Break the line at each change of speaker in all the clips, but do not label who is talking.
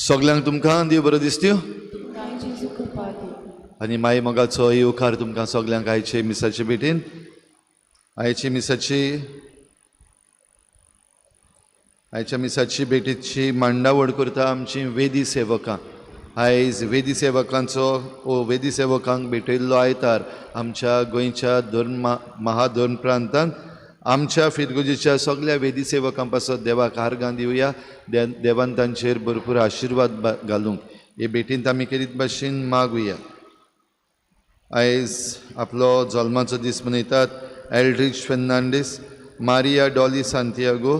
सगल्यांक तुमकां देव बरो दिसत्यो आनी माई मोगाचो येवकार तुमकां सगल्यांक आयचे मिसाचे भेटीन. आयचे मिसाची आयच्या मिसाची भेटीची मांडावळ करता आमची वेदी सेवकां. आयज वेदी सेवकांचो ओ वेदी सेवकांक भेटयल्लो आयतार आमच्या गोंयच्या धर्म महाधर्म प्रांतांत आमच्या फिरगुजीच्या सगल्या वेदी सेवकां पासत देवाक आर्गां दिवया. देवान तांचेर भरपूर आशिर्वाद घालूंक हे भेटींत आमी केरीत भाशेन मागुया. आयज आपलो जल्माचो दीस मनयतात एल्ड्रिच फेर्नांडीस, मारिया डॉली सांतियागो,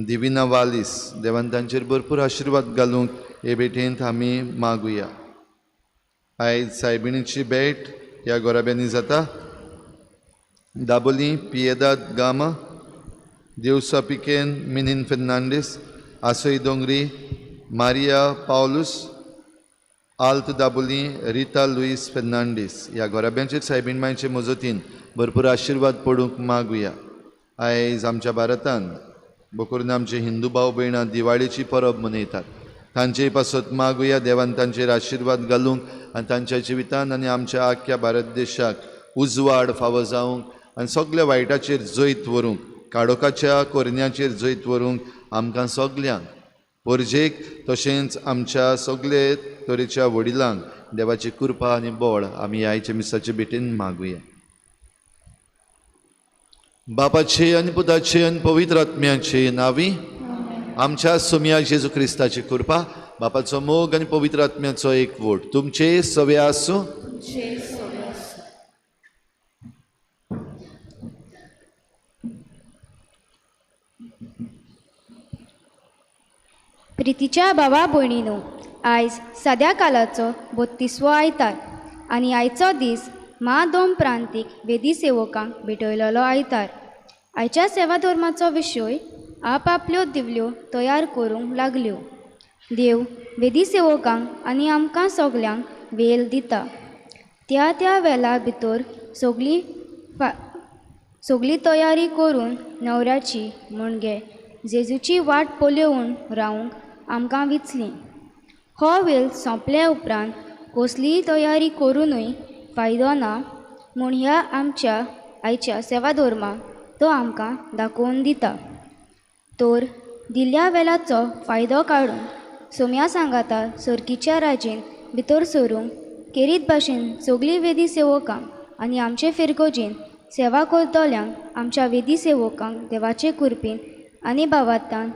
दिविना वालीस. देवान तांचेर भरपूर आशिर्वाद घालूंक हे भेटेंत आमी मागुया. आयज सायबिणीची भेट ह्या गोराब्यांनी जाता. दाबोली पियेदाद गामा, देवसा पिकेन मिनीन फेर्नांडीस, आसोई दोंगरी मारिया पावलूस, आल्त दाबोली रिता लुईस फेर्नांडीस. ह्या गोराब्यांचेर सायबीण मांयचे मजतीन भरपूर आशिर्वाद पडूंक मागुया. आयज आमच्या भारतान बकरून आमचे हिंदू भाव भयणां दिवाळेची परब मनयतात. तांचे पासत मागुया देवान तांचेर आशिर्वाद घालूंक आनी तांच्या जिवितान आनी आमच्या आख्ख्या भारत देशाक उजवाड फावो जावंक आनी सगल्या वायटाचेर जैत व्हरूंक, काडोकाच्या कोरन्याचेर जैत व्हरूंक आमकां सगल्यांक परजेक तशेंच आमच्या सगले तरेच्या वडिलांक देवाची कृपा आनी बळ आमी आयच्या मिसाचे भेटीन मागुया. बापाचे आनी पुताचे आनी पवित्र आत्म्याचे नांवी आमच्या सोम्या जेजू क्रिस्ताची कृपा, बापाचो मोग आनी पवित्र आत्म्याचो एकवट तुमचे सवे आसूं.
प्रितीच्या बाबा भयणीनो, आयज साद्या कालाचो 32वो आयतार आनी आयचो दीस मा दोम प्रांतीक वेदी सेवकांक भेटयलेलो आयतार. आयच्या सेवा धर्माचो विशय आपआपल्यो दिवल्यो तयार करूंक लागल्यो. देव वेदी सेवकांक आनी आमकां सगल्यांक वेल दिता. त्या त्या वेला भितर सगळी तयारी करून न्हवऱ्याची म्हणजे जेजूची वाट पळोवन रावंक आमकां विचली. हो वेल सोंपल्या उपरांत कसलीय तयारी करुनूय फायदो ना म्हूण ह्या आमच्या आयच्या सेवा धर्माक तो आमकां दाखोवन दिता. तर दिल्ल्या वेलाचो फायदो काडून सोम्या सांगाता सर्कीच्या राजेन भितर सरूंक केरीत भाशेन सगळीं वेदी सेवकांक आनी आमचे फिरगोजेन सेवा करतल्यांक आमच्या वेदी सेवकांक देवाचे कुरपीन आनी भावार्थान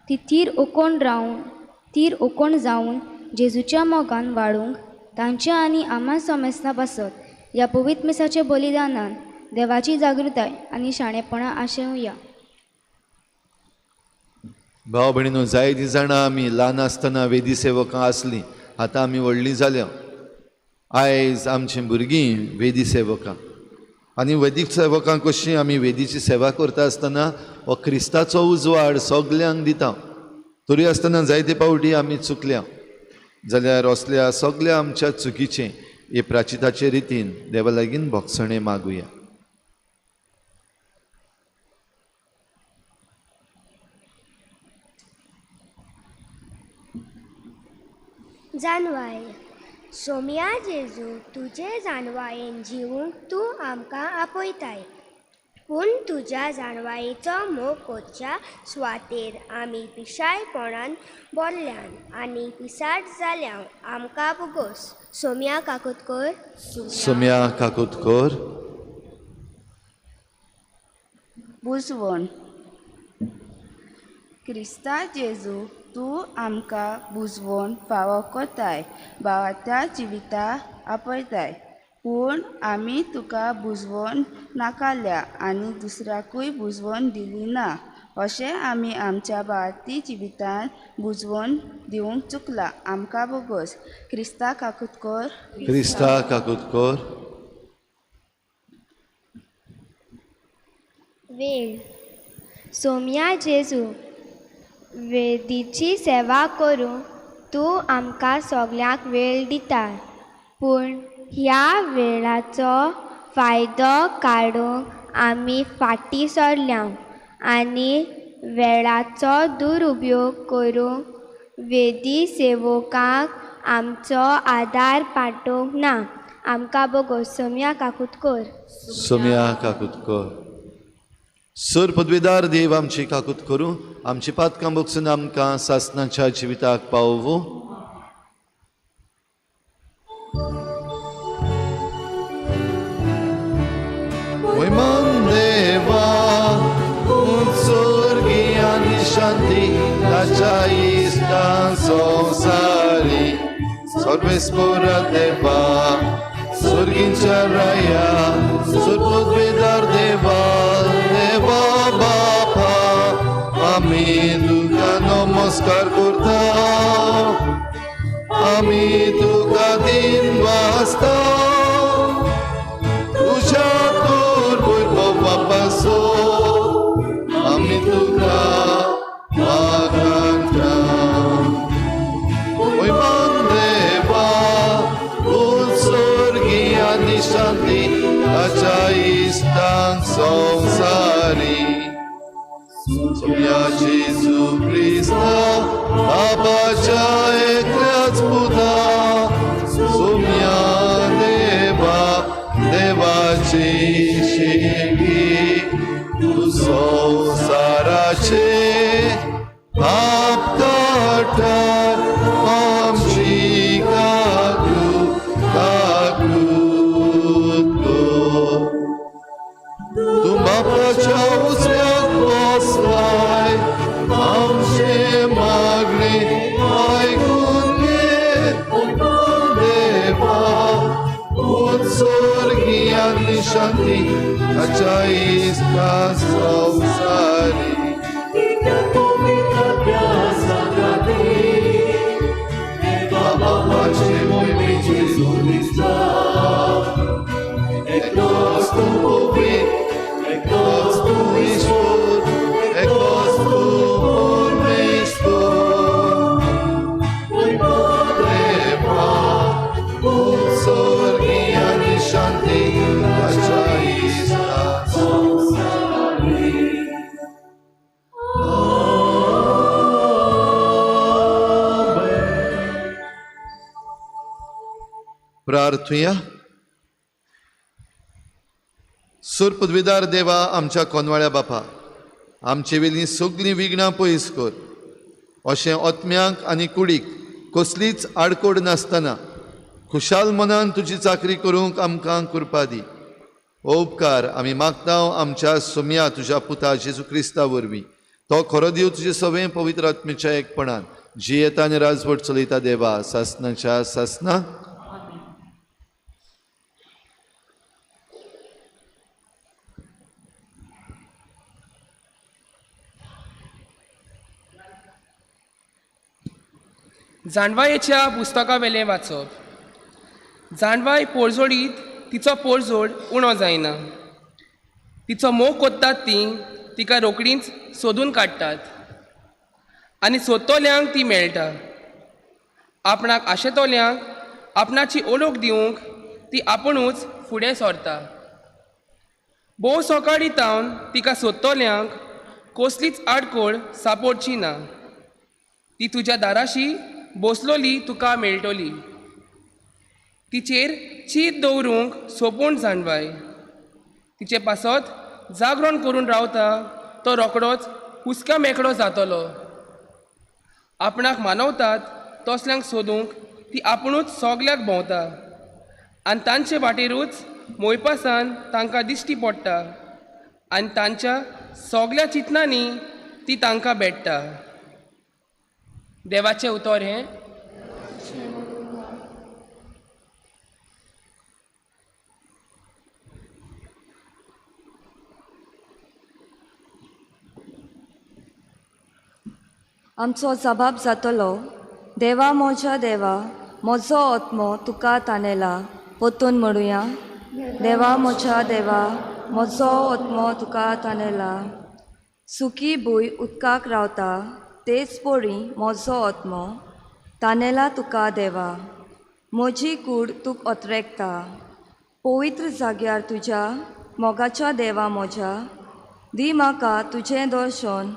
ती थीर ओकोण रावन थीर ओकोण जावन जेजूच्या मोगान वाडूंक तांच्या आनी आमा समेस्तां पासत ह्या पवित्र मिसाच्या बलिदानान देवाची जागृताय आनी शाणेपणां आशेवया.
भाव भयणीनो, जायतीं जाणां आमी ल्हान आसतना वेदी सेवकां आसलीं, आतां आमी व्हडलीं जाल्या. आयज आमचीं भुरगीं वेदी सेवकां आनी वेदी सेवकां कशीं आमी वेदीची सेवा करता आसतना हो क्रिस्ताचो उजवाड सगल्यांक दिता. तरी आसतना जायते पावटी आमी चुकल्या जाल्यार असल्या सगल्या आमच्या चुकीचें हे प्राचिताचे रितीन देवा लागीं भोगसणें मागुया.
जानवाय सोम्या जेजू, तुजे जानवायेन जिवूंक तूं आमकां आपयताय, पूण तुज्या जानवायेचो मोग कोच्या सुवातेर आमी पिशायपणान बोल्ल्यान आनी पिसाट जाल्या. आमकां बोगोस. सोम्या काकुतकोर.
सोम्या काकुतकोर.
बुजवण. क्रिस्ता जेजू, तूं आमकां बुजवण फावो कोताय, भावाच्या जिविता आपयताय, पूण आमी तुका बुजवण नाकाल्या आनी दुसऱ्याकूय बुजवण दिली ना. अशें आमी आमच्या भारतीय जिवितान बुजवण दिवंक चुकला. आमकां बोगोस. क्रिस्ता काकुतकोर.
क्रिस्ता काकुतकोर.
वेळ. सोम्या जेजू, वेदीची सेवा करूंक तूं आमकां सगल्यांक वेळ दिता, पूण ह्या वेळाचो फायदो काडूंक आमी फाटीं सरल्या आनी वेळाचो दुरुपयोग करूंक वेदी सेवकांक आमचो आदार पाटोवंक ना. आमकां बगो सोम्या काकूत कर.
सोम्या काकूत कर. सर पदवेदार देव आमची काकूत करूं, आमची पातकां बगसून आमकां सासनाच्या जिविताक पावोवं. वैमान देवा उत्सर्गी आनी शांती ताच्या इश्टां संवसारी सर्वेस्पोरा देवा स्वर्गींच्या राया सर्वोद्वेदार देवा देवा बापा आमी तुका नमस्कार करता, आमी तुका दिन वाचता, तुज्या तूर वैभवा पासून आमी तुका वाखाणटा. वैमान देवा उत्सर्गी आनी शांती ताच्या इश्टांक संवसारी सोम्या जेजू क्रिस्ता बाबाच्या एकल्याच पुता सोम्या देवा देवाची शिगी तूं संवसाराचे पाप काडटा आमची काकूत काकूत कर. तूं बापाच्या उजव्याक बसलाय आमचें मागणें आयकून घे देवा उत्सर्गी आनी शांती ताच्या इश्टा संवसारी. बाबाचे मोहिमेचे जेजू क्रिस्ता एकलोच तूं पवित्र, एकलोच तूं ईश्वर, एकलोच तूं परमेश्वर. देवा उत्सर्गी आनी शांती ताच्या इश्टा संवसारी. प्रार्थुया. सूर पदवीदार देवा आमच्या कोनवाळ्या बापा आमचे वेलीं सगळीं विघ्नां पयस कर, अशें आत्म्यांक आनी कुडीक कसलीच आडकोड नासतना खुशाल मनान तुजी चाकरी करूंक आमकां कृपा दी. हो उपकार आमी मागता आमच्या सोम्या तुज्या पुता जेजू क्रिस्ता वरवीं, तो खरो देव तुजे सवें पवित्र आत्मेच्या एकपणान जियेता आनी राजवट चलयता देवा सासनाच्या सासना.
जाणवायेच्या पुस्तकावेलें वाचप. जाणवाय पोरजोडीत तिचो पोरजोड उणो जायना, तिचो मोग कोत्तात ती तिका रोखडीच सोदून काडटात आनी सोदतल्यांक ती मेळटा. आपणाक आशेतल्यांक आपणाची ओळख दिवंक ती आपुणूच फुडें सरता. भोव सकाळी तावन तिका सोदतल्यांक कसलीच आडखळ सापडची ना, ती तुज्या दाराशी बसलोली तुका मेळटली. तिचेर चीत दवरूंक सोंपून जाणवाय, तिचे पासत जागरण करून रावता तो रोखडोच हुस्क्या मेकळो जातलो. आपणाक मानवतात तसल्यांक सोदूंक ती आपुणूच सगल्याक भोंवता आनी तांचे वाटेरूच मोयपासान तांकां दिश्टी पडटा आनी तांच्या सगल्या चिंतनांनी ती तांकां भेट्टा. देवाचें उतर हें.
आमचो जबाब जातलो, देवा म्हज्या देवा म्हजो आत्मो तुका तानेला. परतून म्हणुया, देवा म्हज्या देवा म्हजो आत्मो तुका तानेला. सुकी भूंय उदकाक रावता तेच परी म्हजो आत्मो तानेला तुका देवा. म्हजी कूड तुका अत्रेकता पवित्र जाग्यार तुज्या मोगाच्या देवा म्हज्या. दी म्हाका तुजें दर्शन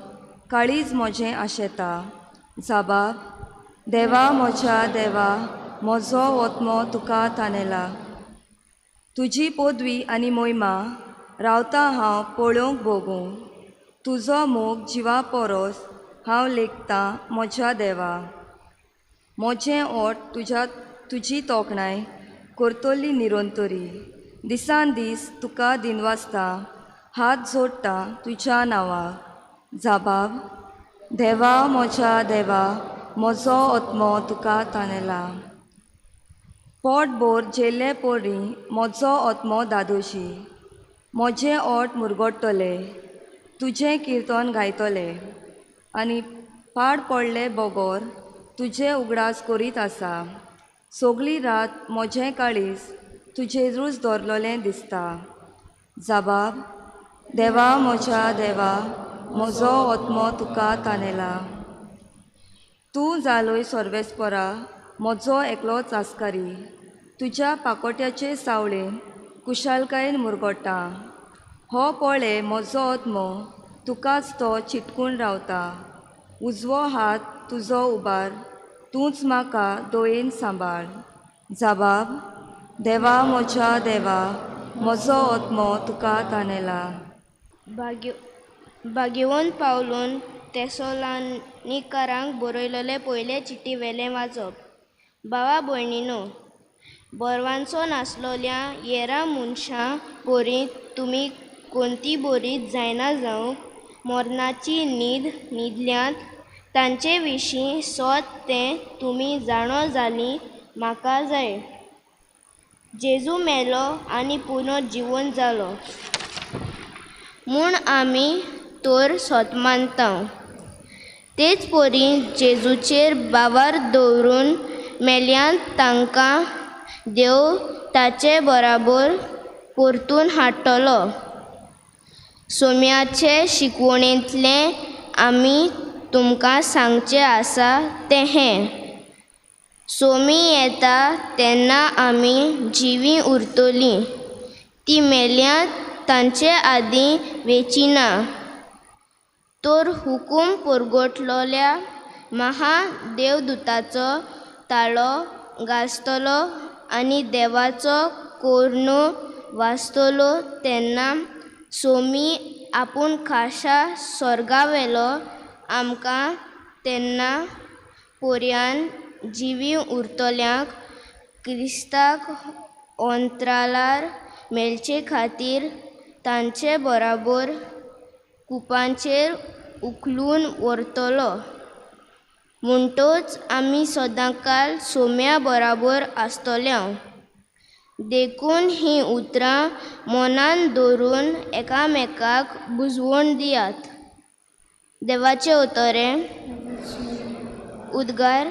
काळीज म्हजें आशेता. जाबाब देवा म्हज्या देवा, म्हजो ओत्मो तुका तानेला. तुजी पदवी आनी मोहिमा रावता हांव पळोवंक भोगूं. तुजो मोग जिवा पोरोस हांव लेखतां म्हज्या देवा. म्हजें ओट तुज्या तुजी तोखणाय करतली निरंतरी. दिसान दीस तुका दिनवासता, हात जोडटा तुज्या नांवाक. जाबाब. देवा म्हज्या देवा, म्हजो ओत्मो तुका तानेला. पोट भर जेल्ले पोरी म्हजो ओत्मो दादोशी. म्हजें ओट मुरगडटले, तुजें किर्तन गायतले आनी पाड पडले बगर तुजें उगडास करीत आसा. सगली रात म्हजें काळीज तुजेरूच दवरलेलें दिसता. जाबाब. देवा म्हज्या देवा, म्हजो ओत्मो तुका तानेला. तूं जालोय सर्वेस्परा, म्हजो एकलोच आस्कारी. तुज्या पाकोट्याचे सावळेन कुशालकायेन मुरगोटा. हो पळय म्हजो आत्मो तुकाच तो चिटकून रावता. उजवो हात तुजो उबार, तूंच म्हाका दोयेन सांबाळ. जाबाब. देवा म्हज्या देवा, म्हजो आत्मो तुका तानेला.
भाग्यवंत पावलून तेसोलानिकारांक बरयलेले पयले चिटी वेलें वाचप. भावा भयणीनो, बरवांचो नासलोल्या येरा मनशां परी तुमी कोणती बरीच जायना जावंक मरणाची न्हीद न्हिदल्यांत तांचे विशीं सोद तें तुमी जाणो जालीं म्हाका जाय. जेजू मेलो आनी पुनो जिवन जालो म्हूण आमी तर सोत मानता. तेच परी जेजूचेर बावार दवरून मेल्यांत तांकां देव ताचे बराबर परतून हाडटलो. सोम्याचे शिकवणेंतलें आमी तुमकां सांगचें आसा तें हें, सोमी येता तेन्ना आमी जिवीं उरतलीं, ती मेल्यांत तांचे आदीं वेचिना. तर हुकूम परगटलोल्या महा देवदूताचो ताळो गाजतलो आनी देवाचो कोर्नो वाजतलो तेन्ना सोमी आपूण खाशा स्वर्गावेलो आमकां तेन्ना पोरयान जिवीं उरतल्यांक क्रिस्ताक अंत्रालार मेळचे खातीर तांचे बराबर कुपांचेर उखलून व्हरतलो. म्हणटच आमी सदांकाल सोम्या बराबर आसतले. देखून हीं उतरां मनान दवरून एकामेकाक बुजवण दियात. देवाचें उतरें. उद्गार.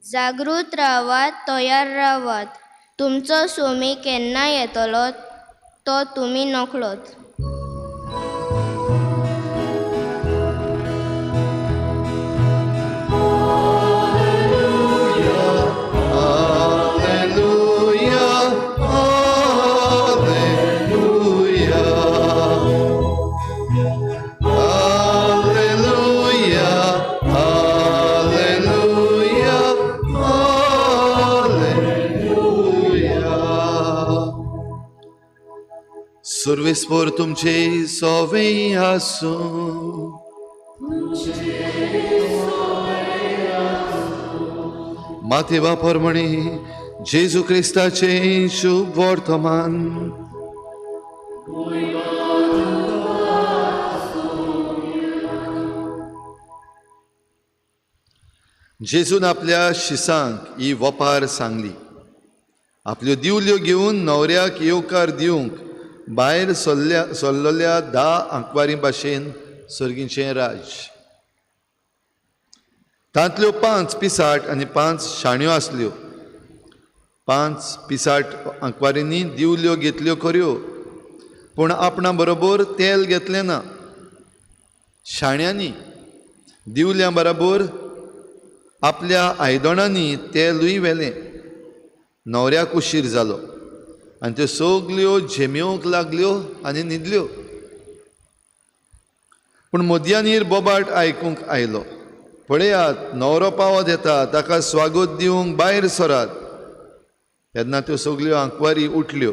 जागृत रावात, तयार रावात. तुमचो सोमी केन्ना येतलो तो तुमी नकळत.
सर्वेस्पर तुमचे सोवे आसूं. मातेवा प्रमाणे जेजू क्रिस्ताचे शुभ वर्तमान. जेजून आपल्या शिसांक ही वपार सांगली. आपल्यो दिवल्यो घेवन न्हवऱ्याक येवकार दिवंक भायर सरलेल्या 10 आंकवारी भाशेन सर्गीचें राज. तांतल्यो 5 पिसाट आनी 5 शाण्यो आसल्यो. 5 पिसाट आंकवारींनी दिवल्यो घेतल्यो खऱ्यो, पूण आपणा बरोबर तेल घेतलें ना. शाण्यांनी दिवल्यां बरोबर आपल्या आयदणांनी तेलूय व्हेलें. न्हवऱ्याक उशीर जालो आनी त्यो सगल्यो झेमेवंक लागल्यो आनी न्हिदल्यो. पूण मदयानीर बोबाट आयकूंक आयलो, पळयात न्हवरो पावत येता, ताका स्वागत दिवंक भायर सरात. तेन्ना त्यो सगल्यो आंकवारी उठल्यो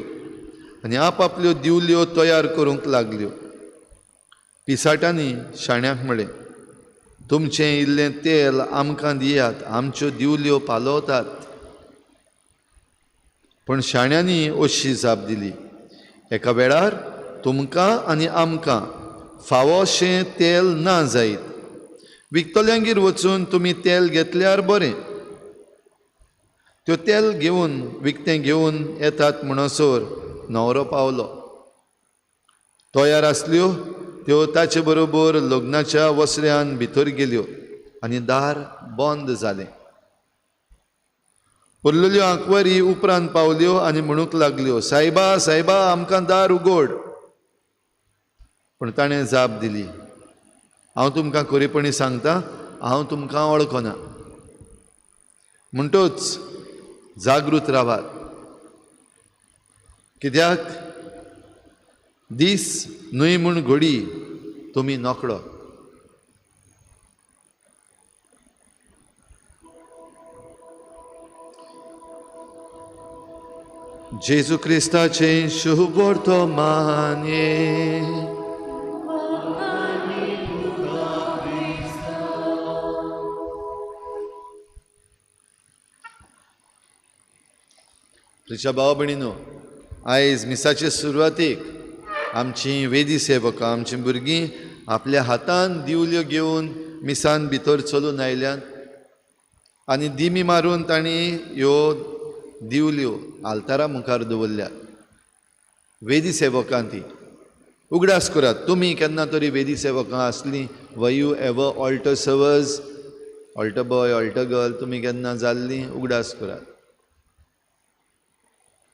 आनी आपआपल्यो दिवल्यो तयार करूंक लागल्यो. पिसाटांनी शाण्याक म्हळें, तुमचें इल्लें तेल आमकां दियात, आमच्यो दिवल्यो पालवतात. पूण शाण्यांनी अशी जाप दिली, एका वेळार तुमकां आनी आमकां फावोशें तेल ना जायत, विकतल्यांगेर वचून तुमी तेल घेतल्यार बरें. त्यो तेल घेवन विकतें घेवन येतात म्हणसर न्हवरो पावलो. तयार आसल्यो त्यो ताचे बरोबर लग्नाच्या वसऱ्यान भितर गेल्यो आनी दार बंद जालें. उरलेल्यो आंकवारी उपरांत पावल्यो आनी म्हणूंक लागल्यो, सायबा सायबा, आमकां दार उगड. पूण ताणें जाप दिली, हांव तुमकां खरेपणी सांगता, हांव तुमकां वळखना. म्हणटच जागृत रावात, कित्याक दीस न्हय म्हूण घडी तुमी नकळो. जेजू क्रिस्ताचें शुभ वर्तमान. प्रिच्या भाव भयणीनो, आयज मिसाचे सुरवातीक आमची वेदी सेवकां, आमचीं भुरगीं आपल्या हातान दिवल्यो घेवन मिसान भितर चलून आयल्यात आनी दिमी मारून तांणी ह्यो दिवल्यो आल्तारा मुखार दवरल्यात. वेदी सेवकां ती उगडास करात, तुमी केन्ना तरी वेदी सेवकां आसलीं. Were you ever altar servers, altar boy, altar girl तुमी केन्ना जाल्लीं? उगडास करात.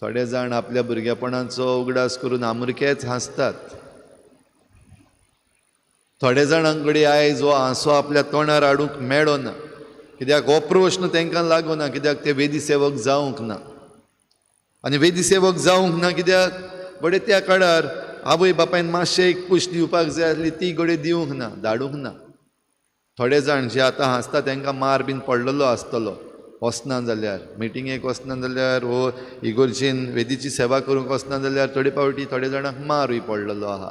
थोडे जाण आपल्या भुरगेपणाचो उगडास करून आमुरकेच हांसतात. थोडे जाणां कडेन आयज हो हांसो आपल्या तोंडार हाडूंक मेळना, कित्याक हो प्रश्न तांकां लागना, कित्याक ते वेदी सेवक जावंक ना. आनी वेदी सेवक जावंक ना कित्याक बडे त्या काळार आवय बापायन मातशें एक पुश दिवपाक जाय आसली, ती घडये दिवंक ना, धाडूंक ना. थोडे जाण जे आतां हांसता तांकां मार बीन पडलेलो आसतलो, वचना जाल्यार मिटिंगेक वचना जाल्यार वो इगोर्जेन वेदीची सेवा करूंक वचना जाल्यार थोडे फावटी थोडे जाणांक मारूय पडलेलो आहा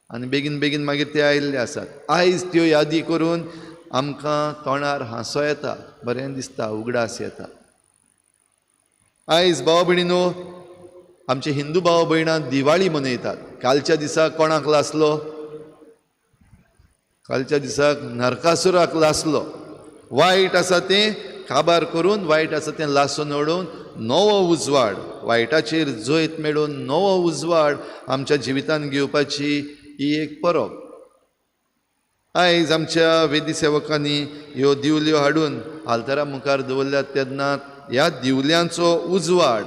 आनी बेगीन बेगीन मागीर ते आयिल्ले आसात. आयज त्यो यादी करून आमकां तोंडार हांसो येता, बरें दिसता, उगडास येता. आयज भाव भयणीनो, आमचे हिंदू भाव भयणां दिवाळी मनयतात. कालच्या दिसा कोणाक लासलो? कालच्या दिसाक नरकासुराक लासलो. वायट आसा तें काबार करून, वायट आसा तें लासून उडोवन नवो उजवाड, वायटाचेर जैत मेळोवन नवो उजवाड आमच्या जिवितांत घेवपाची ही एक परब. आयज आमच्या वेदी सेवकांनी ह्यो दिवल्यो हाडून आल्तारा मुखार दवरल्यात तेन्ना ह्या दिवल्यांचो उजवाड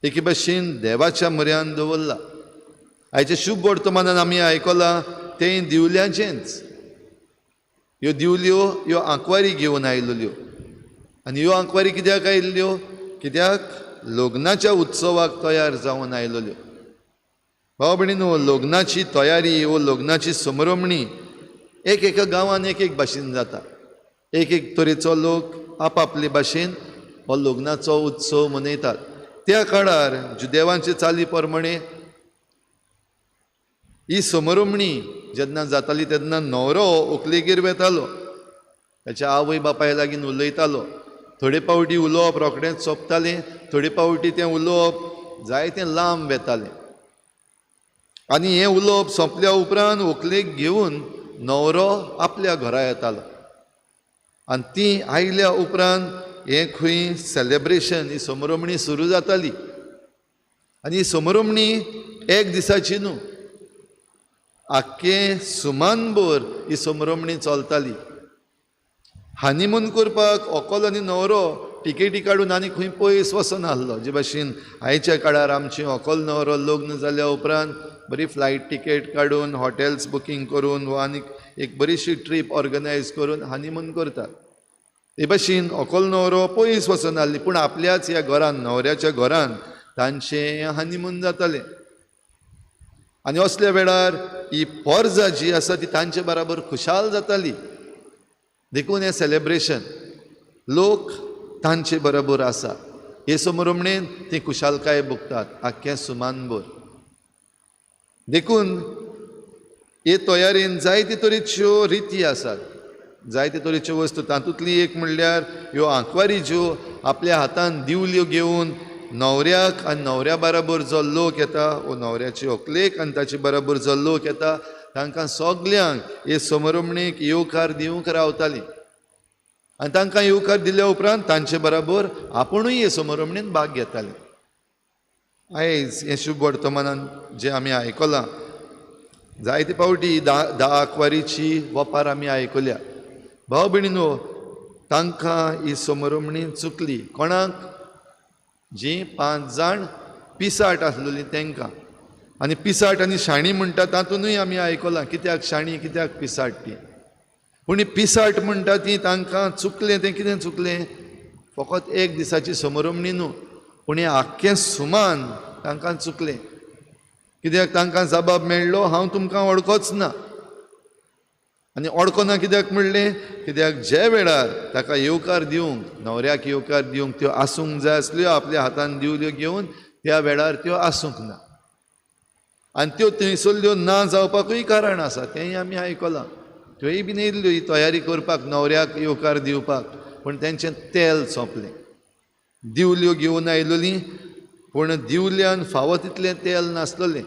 एके भाशेन देवाच्या म्हऱ्यान दवरला. आयच्या शुभ वर्तमानान आमी आयकलां तें दिवल्यांचेंच. ह्यो दिवल्यो ह्यो आंकवारी घेवन आयिल्ल्यो आनी ह्यो आंकवारी कित्याक आयिल्ल्यो? कित्याक लग्नाच्या उत्सवाक तयार जावन आयिल्ल्यो. भाव भयणीनो, लग्नाची तयारी वो लग्नाची समरमणी एक एका गांवान एक एक भाशेन जाता. एक एक तरेचो लोक आपआपले भाशेन हो लग्नाचो उत्सव मनयतात. त्या काळार जुदेवांचे चाली प्रमाणे ही समरमणी जेन्ना जाताली तेन्ना न्हवरो व्हंकलेगेर वेतालो, ताच्या आवय बापाय लागीं उलयतालो. थोडे फावटी उलोवप रोखडेंच सोंपतालें, थोडे फावटी तें उलोवप जायतें लांब वेतालें. आनी हें उलोवप सोंपल्या उपरांत व्हंकलेक घेवन न्हवरो आपल्या घरा येतालो आनी ती आयल्या उपरांत हें खंय सेलेब्रेशन, ही समरमणी सुरू जाताली. आनी ही समरमणी एक दिसाची न्हू, आख्खें सुमानभर ही समरमणी चलताली. हनीमून करपाक व्हंकल आनी न्हवरो टिकेटी काडून आनी खंय पयस वचून आहलो. जे भाशेन आयच्या काळार आमची व्हंकल न्हवरो लग्न जाल्या उपरांत बरी फ्लायट तिकेट काडून हॉटेल्स बुकींग करून वा आनीक एक बरीशी ट्रीप ऑर्गनायज करून हनीमून करतात. हे भाशेन व्हंकल न्हवरो पयस वचून आहली, पूण आपल्याच ह्या घरान, न्हवऱ्याच्या घरान तांचें हनीमून जातालें. आनी असल्या वेळार ही पोरजा जी आसा ती तांचे बराबर खुशाल जाताली. देखून हें सेलेब्रेशन लोक तांचे बरोबर आसा हे समरमणेन ती खुशालकाय भोगतात आख्खें सुमानभर. देखून हे तयारेन जायते तरेच्यो रिती आसात, जायते तरेच्यो वस्तू. तातूंतली एक म्हणल्यार ह्यो आंकवारी ज्यो आपल्या हातान दिवल्यो घेवन न्हवऱ्याक आनी न्हवऱ्या बराबर जो लोक येता वो न्हवऱ्याचे व्हंकलेक आनी ताचे बराबर जो लोक येता तांकां सगल्यांक हे समरमणेक येवकार दिवंक रावताली. आनी तांकां येवकार दिल्या उपरांत तांचे बराबर आपुणूय हे समरमणेन भाग घेताले. आयज हें शुभ वर्तमानान जें आमी आयकलां, जायते फावटी धा आंकवारीची वपार आमी आयकल्या. भाव भयणीनो, तांकां ही समरमणी चुकली. कोणाक? जी 5 जाण पिसाट आसलेली तांकां. आनी पिसाट आनी शाणी म्हणटा तातूंतय आमी आयकलां, कित्याक शाणी कित्याक पिसाट ती. पूण ही पिसाट म्हणटा ती तांकां चुकलें. तें कितें चुकलें? फकत एक दिसाची समरमणी न्हू, पूण हें आख्खें सुमान तांकां चुकलें. कित्याक तांकां जबाब मेळ्ळो, हांव तुमकां वळखोच ना. आनी वळखना कित्याक म्हणलें? कित्याक जे वेळार ताका येवकार दिवंक, न्हवऱ्याक येवकार दिवंक त्यो आसूंक जाय आसल्यो, आपल्या हातान दिवल्यो घेवन, त्या वेळार त्यो आसूंक ना. आनी त्यो थंयसरल्यो ना जावपाकूय कारण आसा, तेंय आमी आयकलां. त्योय बीन येयल्ल्यो ही तयारी करपाक, न्हवऱ्याक येवकार दिवपाक, पूण तेंचें तेल सोंपलें. दिवल्यो घेवन आयलोलीं, पूण दिवल्यान फावो तितलें तेल नासलेलें.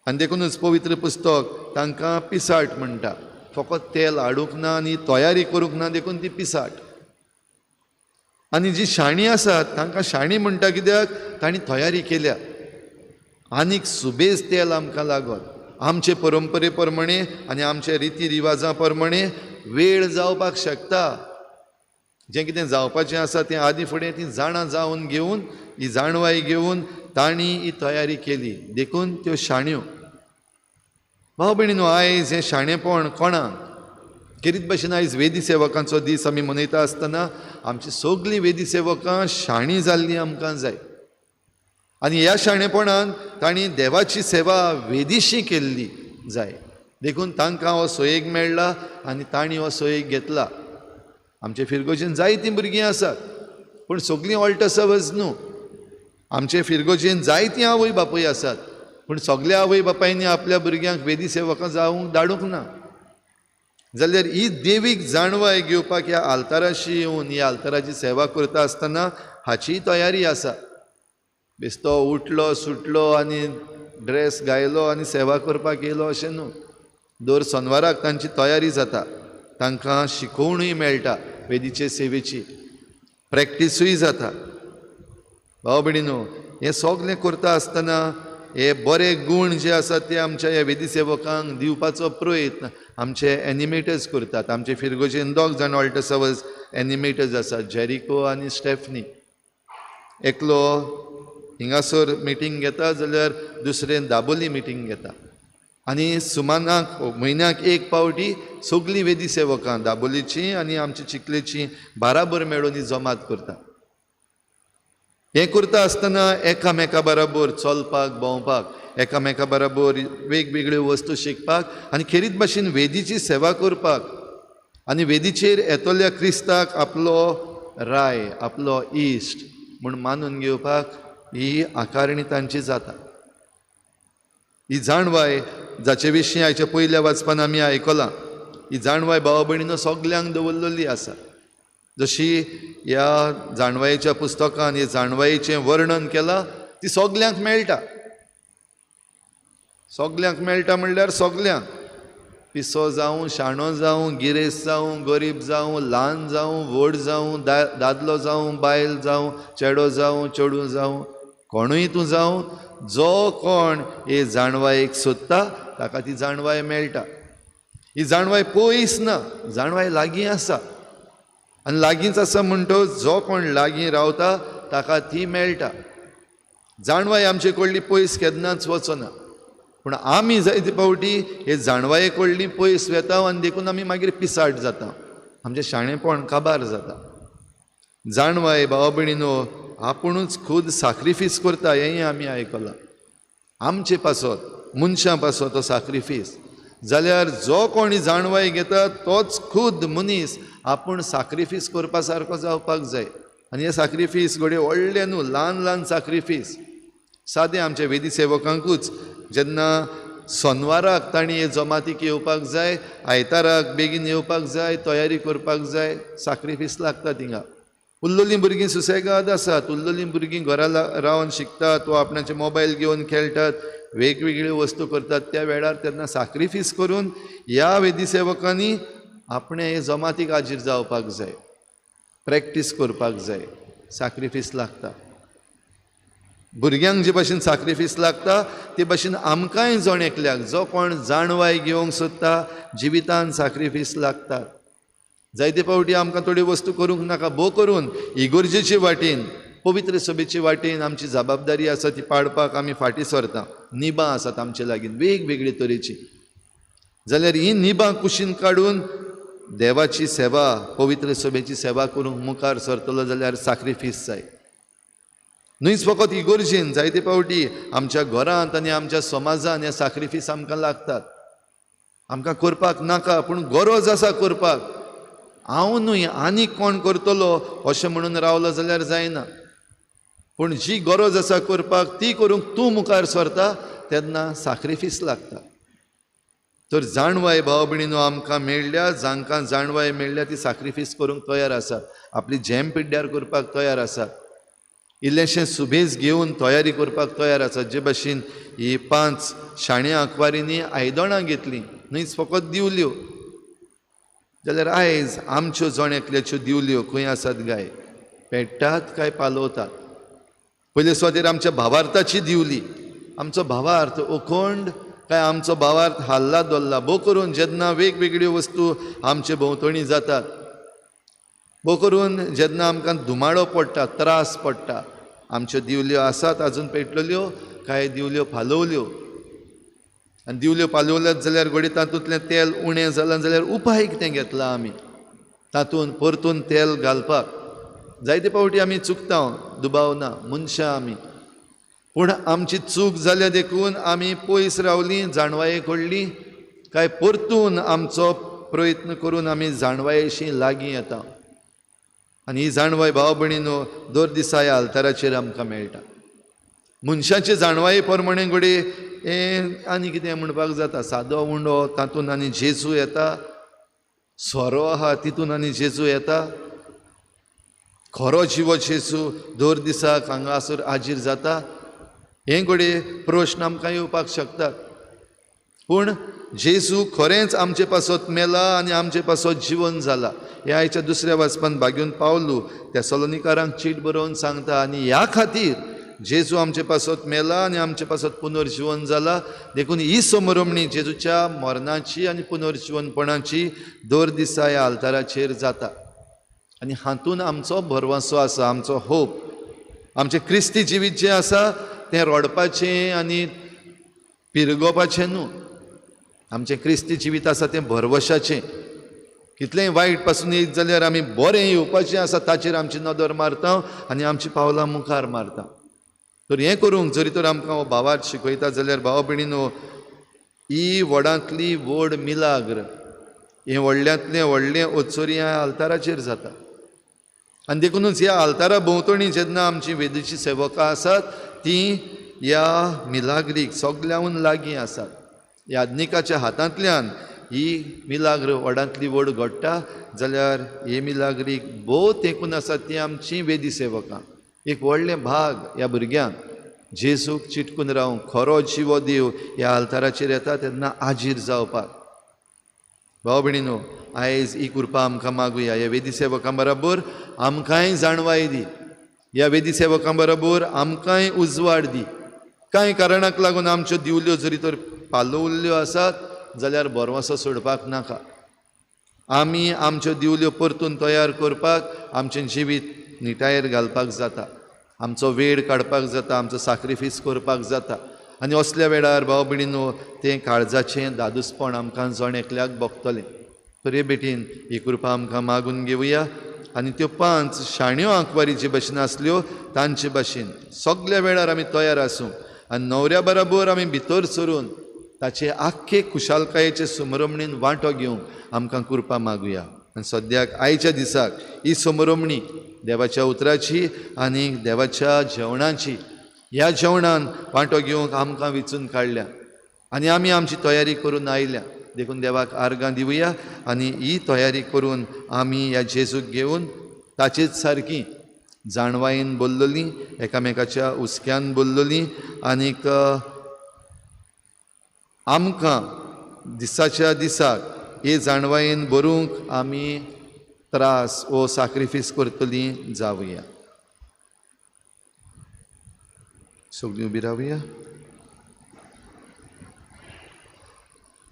आनी देखूनच पवित्र पुस्तक तांकां पिसाट म्हणटा. फकत तेल हाडूंक ना आनी तयारी करूंक ना, देखून ती पिसाट. आनी जी शाणी आसात तांकां शाणी म्हणटा, कित्याक तांणी तयारी केल्या. आनीक सुबेज तेल आमकां लागत. आमचे परंपरे प्रमाणे आनी आमचे रिती रिवाजां प्रमाणे वेळ जावपाक शकता. जें कितें जावपाचें आसा तें आदीं फुडें ती जाणा जावन घेवन, ही जाणवाय घेवन तांणी ही तयारी केली, देखून त्यो शाण्यो. भाव भयणीनो, आयज हें शाणेपण कोणाक? खेरीत भाशेन आयज वेदी सेवकांचो दीस आमी मनयता आसतना आमची सगळीं वेदी सेवकां शाणी जाल्लीं आमकां जाय. आनी ह्या शाणेपणान तांणी देवाची सेवा वेदीशी केल्ली जाय. देखून तांकां हो सोयेग मेळ्ळा आनी तांणी हो सोयेग घेतला. आमचे फिरगोजेन जायतीं भुरगीं आसात, पूण सगळीं ऑल्टर सर्वर्स न्हू. आमचे फिरगोजेन जायतीं आवय बापूय आसात, पूण सगल्या आवय बापायनी आपल्या भुरग्यांक वेदी सेवकां जावंक धाडूंक ना. जाल्यार ही देवीक जाणवाय घेवपाक ह्या आल्ताराशी येवन ह्या आल्ताराची सेवा करता आसतना हाचीय तयारी आसा. बेस्तो उठलो सुटलो आनी ड्रेस घायलो आनी सेवा करपाक येयलो अशें न्हू. दर सोनवाराक तांची तयारी जाता, तांकां शिकोवणूय मेळटा, वेदीचे सेवेची प्रॅक्टिसूय जाता. भाव भयणीनो, हें सगलें करता आसतना हे बरे गूण जे आसात ते आमच्या ह्या वेदी सेवकांक दिवपाचो प्रयत्न आमचे एनिमेटर्स करतात. आमचे फिरगोजेन 2 जाण ऑल्टर सर्वर्स एनिमेटर्स आसात, जेरिको आनी स्टेफनी. एकलो हिंगासर मिटींग घेता जाल्यार दुसरें दाबोली मिटींग घेता. आनी सुमानाक म्हयन्याक एक पावटी सगळीं वेदी सेवकां दाबोलीची आनी आमची चिखलेची बाराबर मेळून ही जमात करता. हें करता आसतना एकामेका बराबर चलपाक, भोंवपाक, एकामेका बराबर वेगवेगळ्यो वस्तू शिकपाक आनी खेरीत भाशेन वेदीची सेवा करपाक आनी वेदीचेर येतल्या क्रिस्ताक आपलो राय, आपलो इश्ट म्हूण मानून घेवपाक ही आकारणी तांची जाता. ही जाणवाय जाचे विशीं आयच्या पयल्या वाचपान आमी आयकलां, ही जाणवाय भावा भयणीनो सगल्यांक दवरलेली आसा. जशी ह्या जाणवायेच्या पुस्तकान हे जाणवायेचें वर्णन केलां ती सगल्यांक मेळटा. सगल्यांक मेळटा म्हणल्यार सगल्यांक, पिसो जावं, शाणो जावं, गिरेस्त जावं, गरीब जावं, ल्हान जावं, व्हड जावं, दादलो जावं, बायल जावं, चेडो जावं, चेडूं जावं, कोणूय तूं जावं, जो कोण हे जाणवायेक सोदता ताका ती जाणवाय मेळटा. ही जाणवाय पयस ना, जाणवाय लागीं आसा. आनी लागींच आसा म्हणटच जो कोण लागीं रावता ताका ती मेळटा. जाणवाय आमचे कडली पयस केन्नाच वचना, पूण आमी जायते फावटी हे जाणवाये कडली पयस वेता आनी देखून आमी मागीर पिसाट जाता, आमचें शाणेपण काबार जाता. जाणवाय भावा भयणीनो आपुणूच खूद साक्रिफीस करता हेंय आमी आयकलां. आमचे पासत मनशां पासत तो साक्रिफीस जाल्यार जो कोणी जाणवाय घेता तोच खूद मनीस आपूण साक्रिफीस करपा सारको जावपाक जाय. आनी हे साक्रिफीस घडये व्हडले न्हू, ल्हान ल्हान साक्रिफीस. सादें आमच्या वेदी सेवकांकूच जेन्ना सोनवाराक तांणी हे जमातीक येवपाक जाय, आयताराक बेगीन येवपाक जाय, तयारी करपाक जाय, साक्रिफीस लागता थिंगा. उरलेलीं भुरगीं सुसेगाद आसात, उरलेलीं भुरगीं घरा रावन शिकतात वा आपणाचे मोबायल घेवन खेळटात, वेगवेगळ्यो वस्तू करतात. त्या वेळार तेन्ना साक्रिफीस करून ह्या वेदी सेवकांनी आपणें हे जमातीक हाजीर जावपाक जाय, प्रॅक्टीस करपाक जाय. साक्रिफीस लागता. भुरग्यांक जे भाशेन साक्रिफीस लागता ते भाशेन आमकांय जण एकल्याक जो कोण जाणवाय घेवंक सोदता जिवितान साक्रिफीस लागता. जायते फावटी आमकां थोड्यो वस्तू करूंक नाका, भोव करून इगोर्जेचे वाटेन, पवित्र सभेचे वाटेन आमची जबाबदारी आसा ती पाडपाक आमी फाटीं सरता. निबां आसात आमचे लागीं वेगवेगळे तरेची, जाल्यार ही निबां कुशीन काडून देवाची सेवा, पवित्र सभेची सेवा करूंक मुखार सरतलो जाल्यार साक्रिफीस जाय. न्हूच फकत इगोर्जेन, जायते फावटी आमच्या घरांत आनी आमच्या समाजान हे साक्रिफीस आमकां लागतात. आमकां करपाक नाका पूण गरज आसा करपाक. हांव न्हय आनीक कोण करतलो अशें म्हणून रावलो जाल्यार जायना, पूण जी गरज आसा करपाक ती करूंक तूं मुखार सरता तेन्ना साक्रिफीस लागता. तर जाणवाय भाव भयणीनो आमकां मेळ्ळ्या, जांकां जाणवाय मेळ्ळ्या ती साक्रिफीस करूंक तयार आसात, आपली झेम पिड्ड्यार करपाक तयार आसात, इल्लेशें सुबेज घेवन तयारी करपाक तयार आसात. जे भाशेन ही 5 शाण्या आंकवारींनी आयदनां घेतलीं, न्हयच फकत दिवल्यो, जाल्यार आयज आमच्यो जण एकल्याच्यो दिवल्यो खंय आसात गाय, पेट्टात काय पालोवतात? पयले सुवातेर आमच्या भावार्थाची दिवली, आमचो भावार्थ अखंड काय आमचो भावार्थ हाल्ला दोल्ला? भोव करून जेन्ना वेगवेगळ्यो वस्तू आमचे भोंवतणी जातात, भोव करून जेन्ना आमकां धुमाडो पडटा, त्रास पडटा, आमच्यो दिवल्यो आसात आजून पेटलेल्यो काय दिवल्यो पालोवल्यो? आनी दिवल्यो पालोवल्यात जाल्यार घडये तातूंतलें तेल उणें जालां जाल्यार उपाय कितें घेतला आमी तातूंत परतून तेल घालपाक? जायते फावटी आमी चुकता, दुबाव ना, मनशां आमी, पूण आमची चूक जाल्या देखून आमी पयस रावलीं जाणवाये कडली काय परतून आमचो प्रयत्न करून आमी जाणवायेशी लागीं येता. आनी ही जाणवाय भाव भयणीनो दर दिसा ह्या आल्ताराचेर आमकां मेळटा. मनशाचे जाणवाये प्रमाणे घडये हें आनी कितें म्हणपाक जाता, सादो उंडो तातूंत आनी जेजू येता, सोरो आहा तितून आनी जेजू येता, खरो जिवो जेजू दर दिसाक हांगासर हाजीर जाता, हें घडये प्रश्न आमकां येवपाक शकतात. पूण जेजू खरेंच आमचे पासत मेला आनी आमचे पासत जिवन जाला. ह्या आयच्या दुसऱ्या वाचपान भाग्यून पावलू त्या सलोनिकारांक चीट बरोवन सांगता, आनी ह्या खातीर जेजू आमचे पासत मेला आनी आमचे पासत पुनर्जिवन जाला, देखून ही समरमणी जेजूच्या मरणाची आनी पुनर्जिवनपणाची दर दिसा ह्या आल्ताराचेर जाता. आनी हातून आमचो भरवंसो आसा, आमचो होप, आमचें क्रिस्ती जिवीत जें आसा तें रडपाचें आनी पिरगोवपाचें न्हू. आमचें क्रिस्ती जिवीत आसा तें भरवशाचें. कितलेंय वायट पासून येयत जाल्यार आमी बरें येवपाचें आसा ताचेर आमची नदर मारता आनी आमची पावलां मुखार मारता. तर हें करूंक जरी तर आमकां हो भावार्थ शिकयता जाल्यार भाव भयणीनो ही व्हडांतली व्हड मिलाग्र, हें व्हडल्यांतलें व्हडलें ओत्सोरी ह्या आल्ताराचेर जाता. आनी देखुनूच ह्या आल्तारा भोंवतणी जेन्ना आमची वेदीची सेवकां आसात तीं ह्या मिलाग्रीक सगल्याहून लागीं आसात. याज्ञिकाच्या हातांतल्यान ही मिलाग्र व्हडांतली व्हड घडटा जाल्यार हे मिलाग्रीक भोव तेंकून आसात ती आमची वेदी सेवकां. एक व्हडलें भाग ह्या भुरग्यांक जेजूक चिटकून रावंक, खरो जिवो देव ह्या आल्ताराचेर येता तेन्ना आजीर जावपाक. भाव भयणीनो आयज ही कृपा आमकां मागुया. ह्या वेदी सेवकां बरोबर आमकांय जाणवाय दी, ह्या वेदी सेवकां बरोबर आमकांय उजवाड दी. कांय कारणाक लागून आमच्यो दिवल्यो जरी तर पालोवल्ल्यो आसात जाल्यार भरवंसो सोडपाक नाका. आमी आमच्यो दिवल्यो परतून तयार करपाक आमचें जिवीत निटायेर घालपाक जाता, आमचो वेळ काडपाक जाता, आमचो साक्रिफीस करपाक जाता. आनी असल्या वेळार भाव भयणीनो तें काळजाचें दादूसपण आमकां जण एकल्याक भोगतलें. तर हे भेटीन ही कृपा आमकां मागून घेवया आनी त्यो 5 शाण्यो आंकवारी जे भशेन आसल्यो तांचे भशेन सगल्या वेळार आमी तयार आसूं आनी न्हवऱ्या बराबर आमी भितर सरून ताचे आख्खे खुशालकायेचे समरमणीन वांटो घेवंक आमकां कृपा मागुया. आनी सद्याक आयच्या दिसाक ही समरमणी देवाच्या उतराची आनी देवाच्या जेवणाची, ह्या जेवणान वांटो घेवंक आमकां विचून काडल्या आनी आमी आमची तयारी करून आयल्या. देखून देवाक आर्गां दिवया आनी ही तयारी करून आमी ह्या जेजूक घेवन ताचेच सारकी जाणवायेन बोल्लोली, एकामेकाच्या हुस्क्यान बोल्लोली आनीक आमकां दिसाच्या दिसाक हे जाणवायेन बरोवंक आमी त्रास वो साक्रिफीस करतली जावया. सगळीं उबी रावया.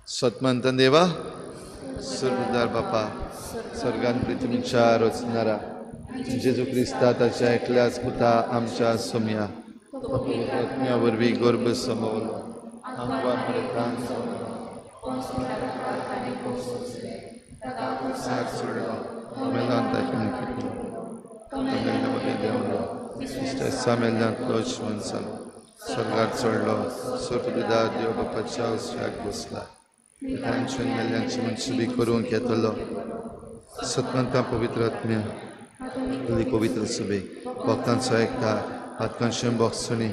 सतमंत देवा, सर्वदार बापा, स्वर्गान पृथ्वीच्या रचणारा जेजू क्रिस्ता ताच्या एकल्याच पुता आमच्या सोम्या आत्म्या वरवीं गर्भ समवलो, सोडलो, मेल्ल्यांतलो जिवन जालो, स्वर्गार चडलो, स्वर्गदार देव बापाच्या उजव्याक बसला, तांचे मेल्ल्यांची मनसुबी करूंक येतलो. सतमंता पवित्र आत्म्या तुली पवित्र सुबे भक्तांचो एकता हातकांचें बोगसणी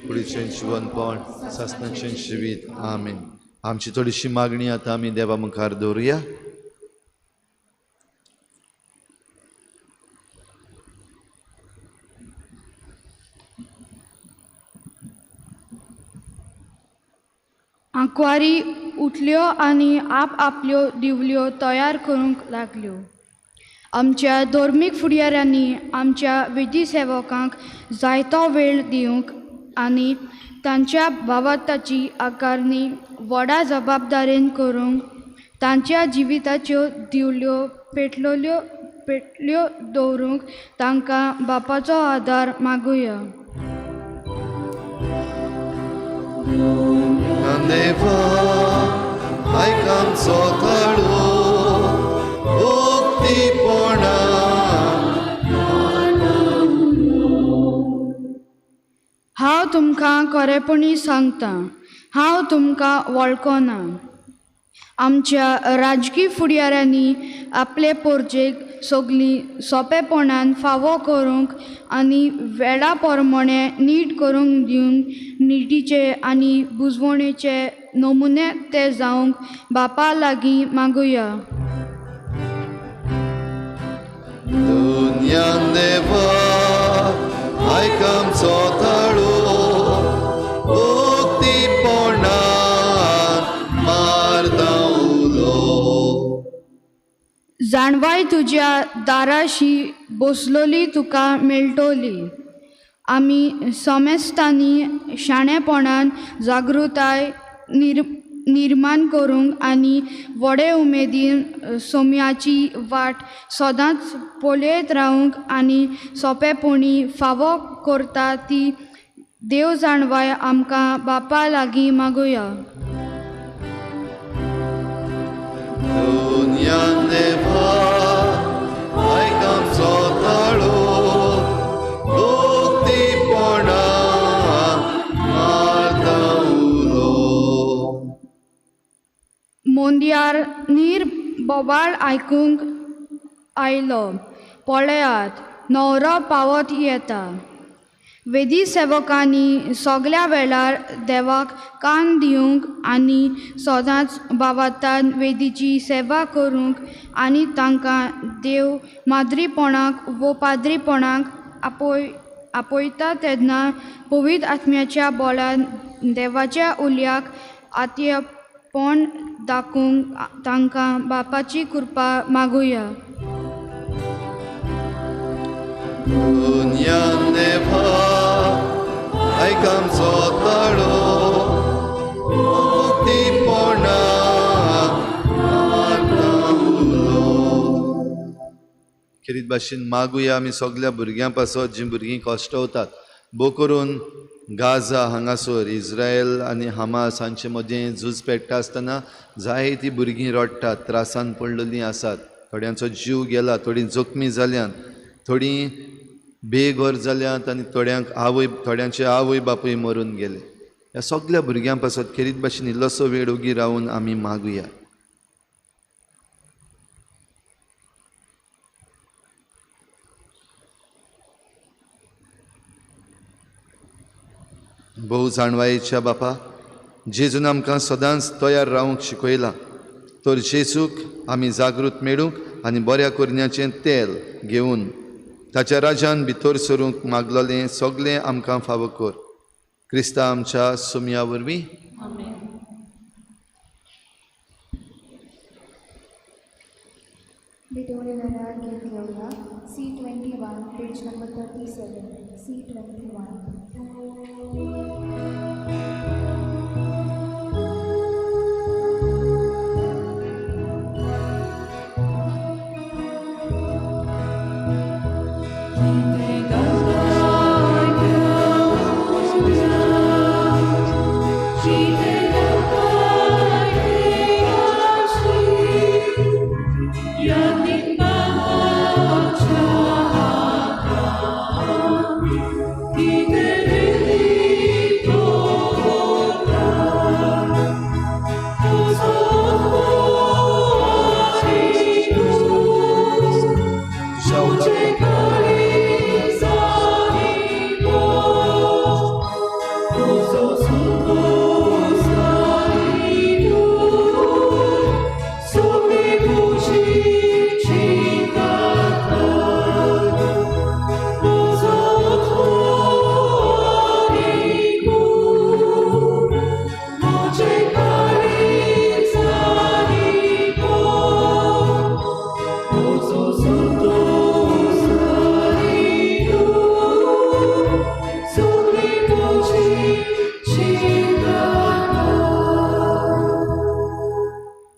कुडीचें जिवनपण सासणाचें जिवीत. आमेन. आमची थोडीशी मागणी आतां आमी देवा मुखार दवरुया.
आंकवारी उठल्यो आनी आप आपल्यो दिवल्यो तयार करूंक लागल्यो. आमच्या धर्मीक फुडाऱ्यांनी आमच्या विधी सेवकांक जायतो वेळ दिवंक आनी तांच्या बाबताची आकारणी व्हडा जबाबदारेन करूंक तांच्या जिविताच्यो दिवल्यो पेटल्यो दवरूंक तांकां बापाचो आदार मागुया.
देवा आयक आमचो ताळो, उक्तीपणा
हांव तुमकां खरेपणी सांगता, हांव तुमकां वळखना. आमच्या राजकी फुडाऱ्यांनी आपले पोरजेक सगळीं सोंपेपणान फावो करूंक आनी वेळा प्रमाणे नीट करूंक दिवंक निटीचे आनी बुजवणेचे नमुने ते जावंक बापा लागीं मागुया.
दुनियान देवा आयक आमचो ताळो, उक्तीपणान मारता उलो.
जाणवाय तुज्या दाराशी बसलोली तुका मेळटली. आमी समेस्तांनी शाणेपणान जागृताय निर्माण करूंक आनी व्हडे उमेदीन सोम्याची वाट सदांच पळयत रावूंक आनी सोंपेपणी फावो करता ती देव जाणवाय आमकां बापा लागीं मागुया.
दुनियान देवा आयक आमचो ताळो, उक्तीपणान मारता उलो.
मोंदयार नीर बोवाळ आयकूंक आयलो, पळयात न्हवरो पावत येता. वेदी सेवकांनी सगल्या वेळार देवाक कान दिवंक आनी सदांच बाबातान वेदीची सेवा करूंक आनी तांकां देव माद्रीपणाक वो पाद्रीपणाक आपयता तेन्ना पवित्र आत्म्याच्या बोळान देवाच्या उल्याक आत्यपण दाखोवंक तांकां बापाची कृपा मागुया.
दुनियान देवा आयक आमचो ताळो, उक्तीपणान मारता उलो. खेरीत भाशेन मागुया आमी सगल्या भुरग्यां पासत जीं भुरगीं कश्टवतात, भोव करून गाझा हांगासर इस्रायल आनी हमास हांचे मदीं झूज पेट्टा आसतना जायतीं भुरगीं रडटात, त्रासान पडलेलीं आसात, थोड्यांचो जीव गेला, थोडीं जखमी जाल्यात, थोडीं बेघर जाल्यात आनी थोड्यांक आवय थोड्यांचे आवय बापूय मरून गेले. ह्या सगल्या भुरग्यां पासत खेरीत भाशेन इल्लोसो वेळ ओगी रावन आमी मागुया. भोव जाणवायेच्या बापा, जेजून आमकां सदांच तयार रावंक शिकयलां, तर जेजूक आमी जागृत मेळूंक आनी बऱ्या करण्याचें तेल घेवन ताच्या राजान भितर सरूंक मागलोलें सगळें आमकां फावो कर. क्रिस्ता आमच्या सुमया वरवीं.
गीत घेवया. C21, page number 37. C21.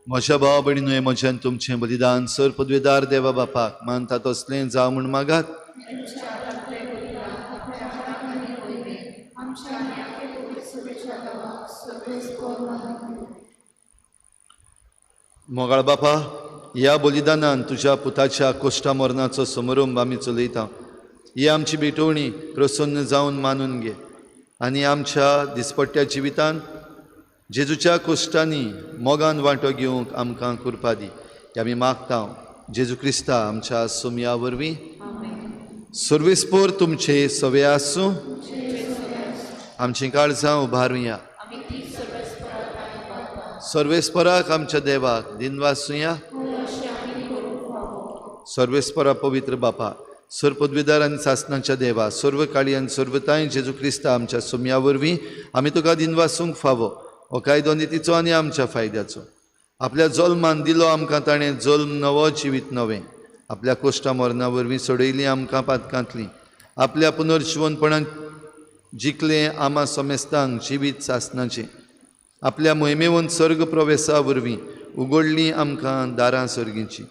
म्हज्या भाव भयणीनो, म्हज्यान तुमचें बलिदान सर पदवेदार देवा बापाक मानता तसलें जावं म्हूण मागात. मोगाळ बापा, ह्या बलिदानान तुज्या पुताच्या कोश्टा मरणाचो समारंभ आमी चलयता. ही आमची भेटवणी प्रसन्न जावन मानून घे आनी आमच्या दिसपट्ट्या जिवितान जेजूच्या कोश्टांनी मोगान वांटो घेवंक आमकां कृपा दी. आमी मागता जेजू क्रिस्ता आमच्या सोमया वरवीं. सर्वेस्पोर तुमचे सवे आसूं. आमचीं काळजां उबारुया. सर्वेस्पराक आमच्या देवाक दिनवासुया. सर्वेस्परा पवित्र बापा, सर्व पदवीदार आनी सासनाच्या देवा, सर्व काळी आनी सर्वताय जेजू क्रिस्ता आमच्या सोमया वरवीं आमी तुका दिनवासूंक फावो. हो कायदो नितीचो आनी आमच्या फायद्याचो. आपल्या जल्मान दिलो आमकां ताणें जल्म नवो जिवीत नवें. आपल्या कोश्टा मरणा वरवीं सोडयलीं आमकां पातकांतलीं. आपल्या पुनर्जिवनपणान जिखलें आमा समेस्तांक जिवीत सासनाचें. आपल्या मोहिमेवन सर्ग प्रवेसा वरवीं उगडलीं आमकां दारां सर्गीचीं.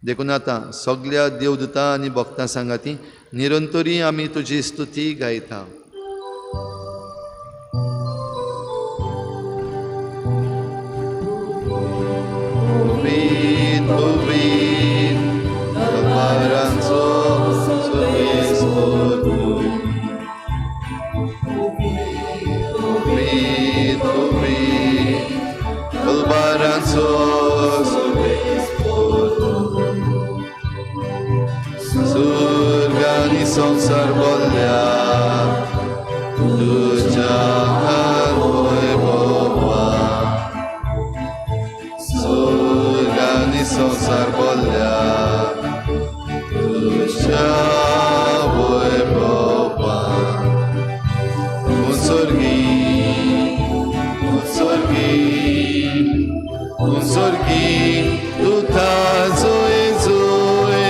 देखून आतां सगल्या देवदूतां आनी भक्तां सांगाती निरंतरी आमी तुजी स्तुती गायता. संसार बोल्ल्या तुज्या वैभवा, सुर्गांनी संसार बोल्ल्या तुज्या वैभवा. उंचोर्गी उंचोर्गी उंचोर्गी तुथा जोय जोय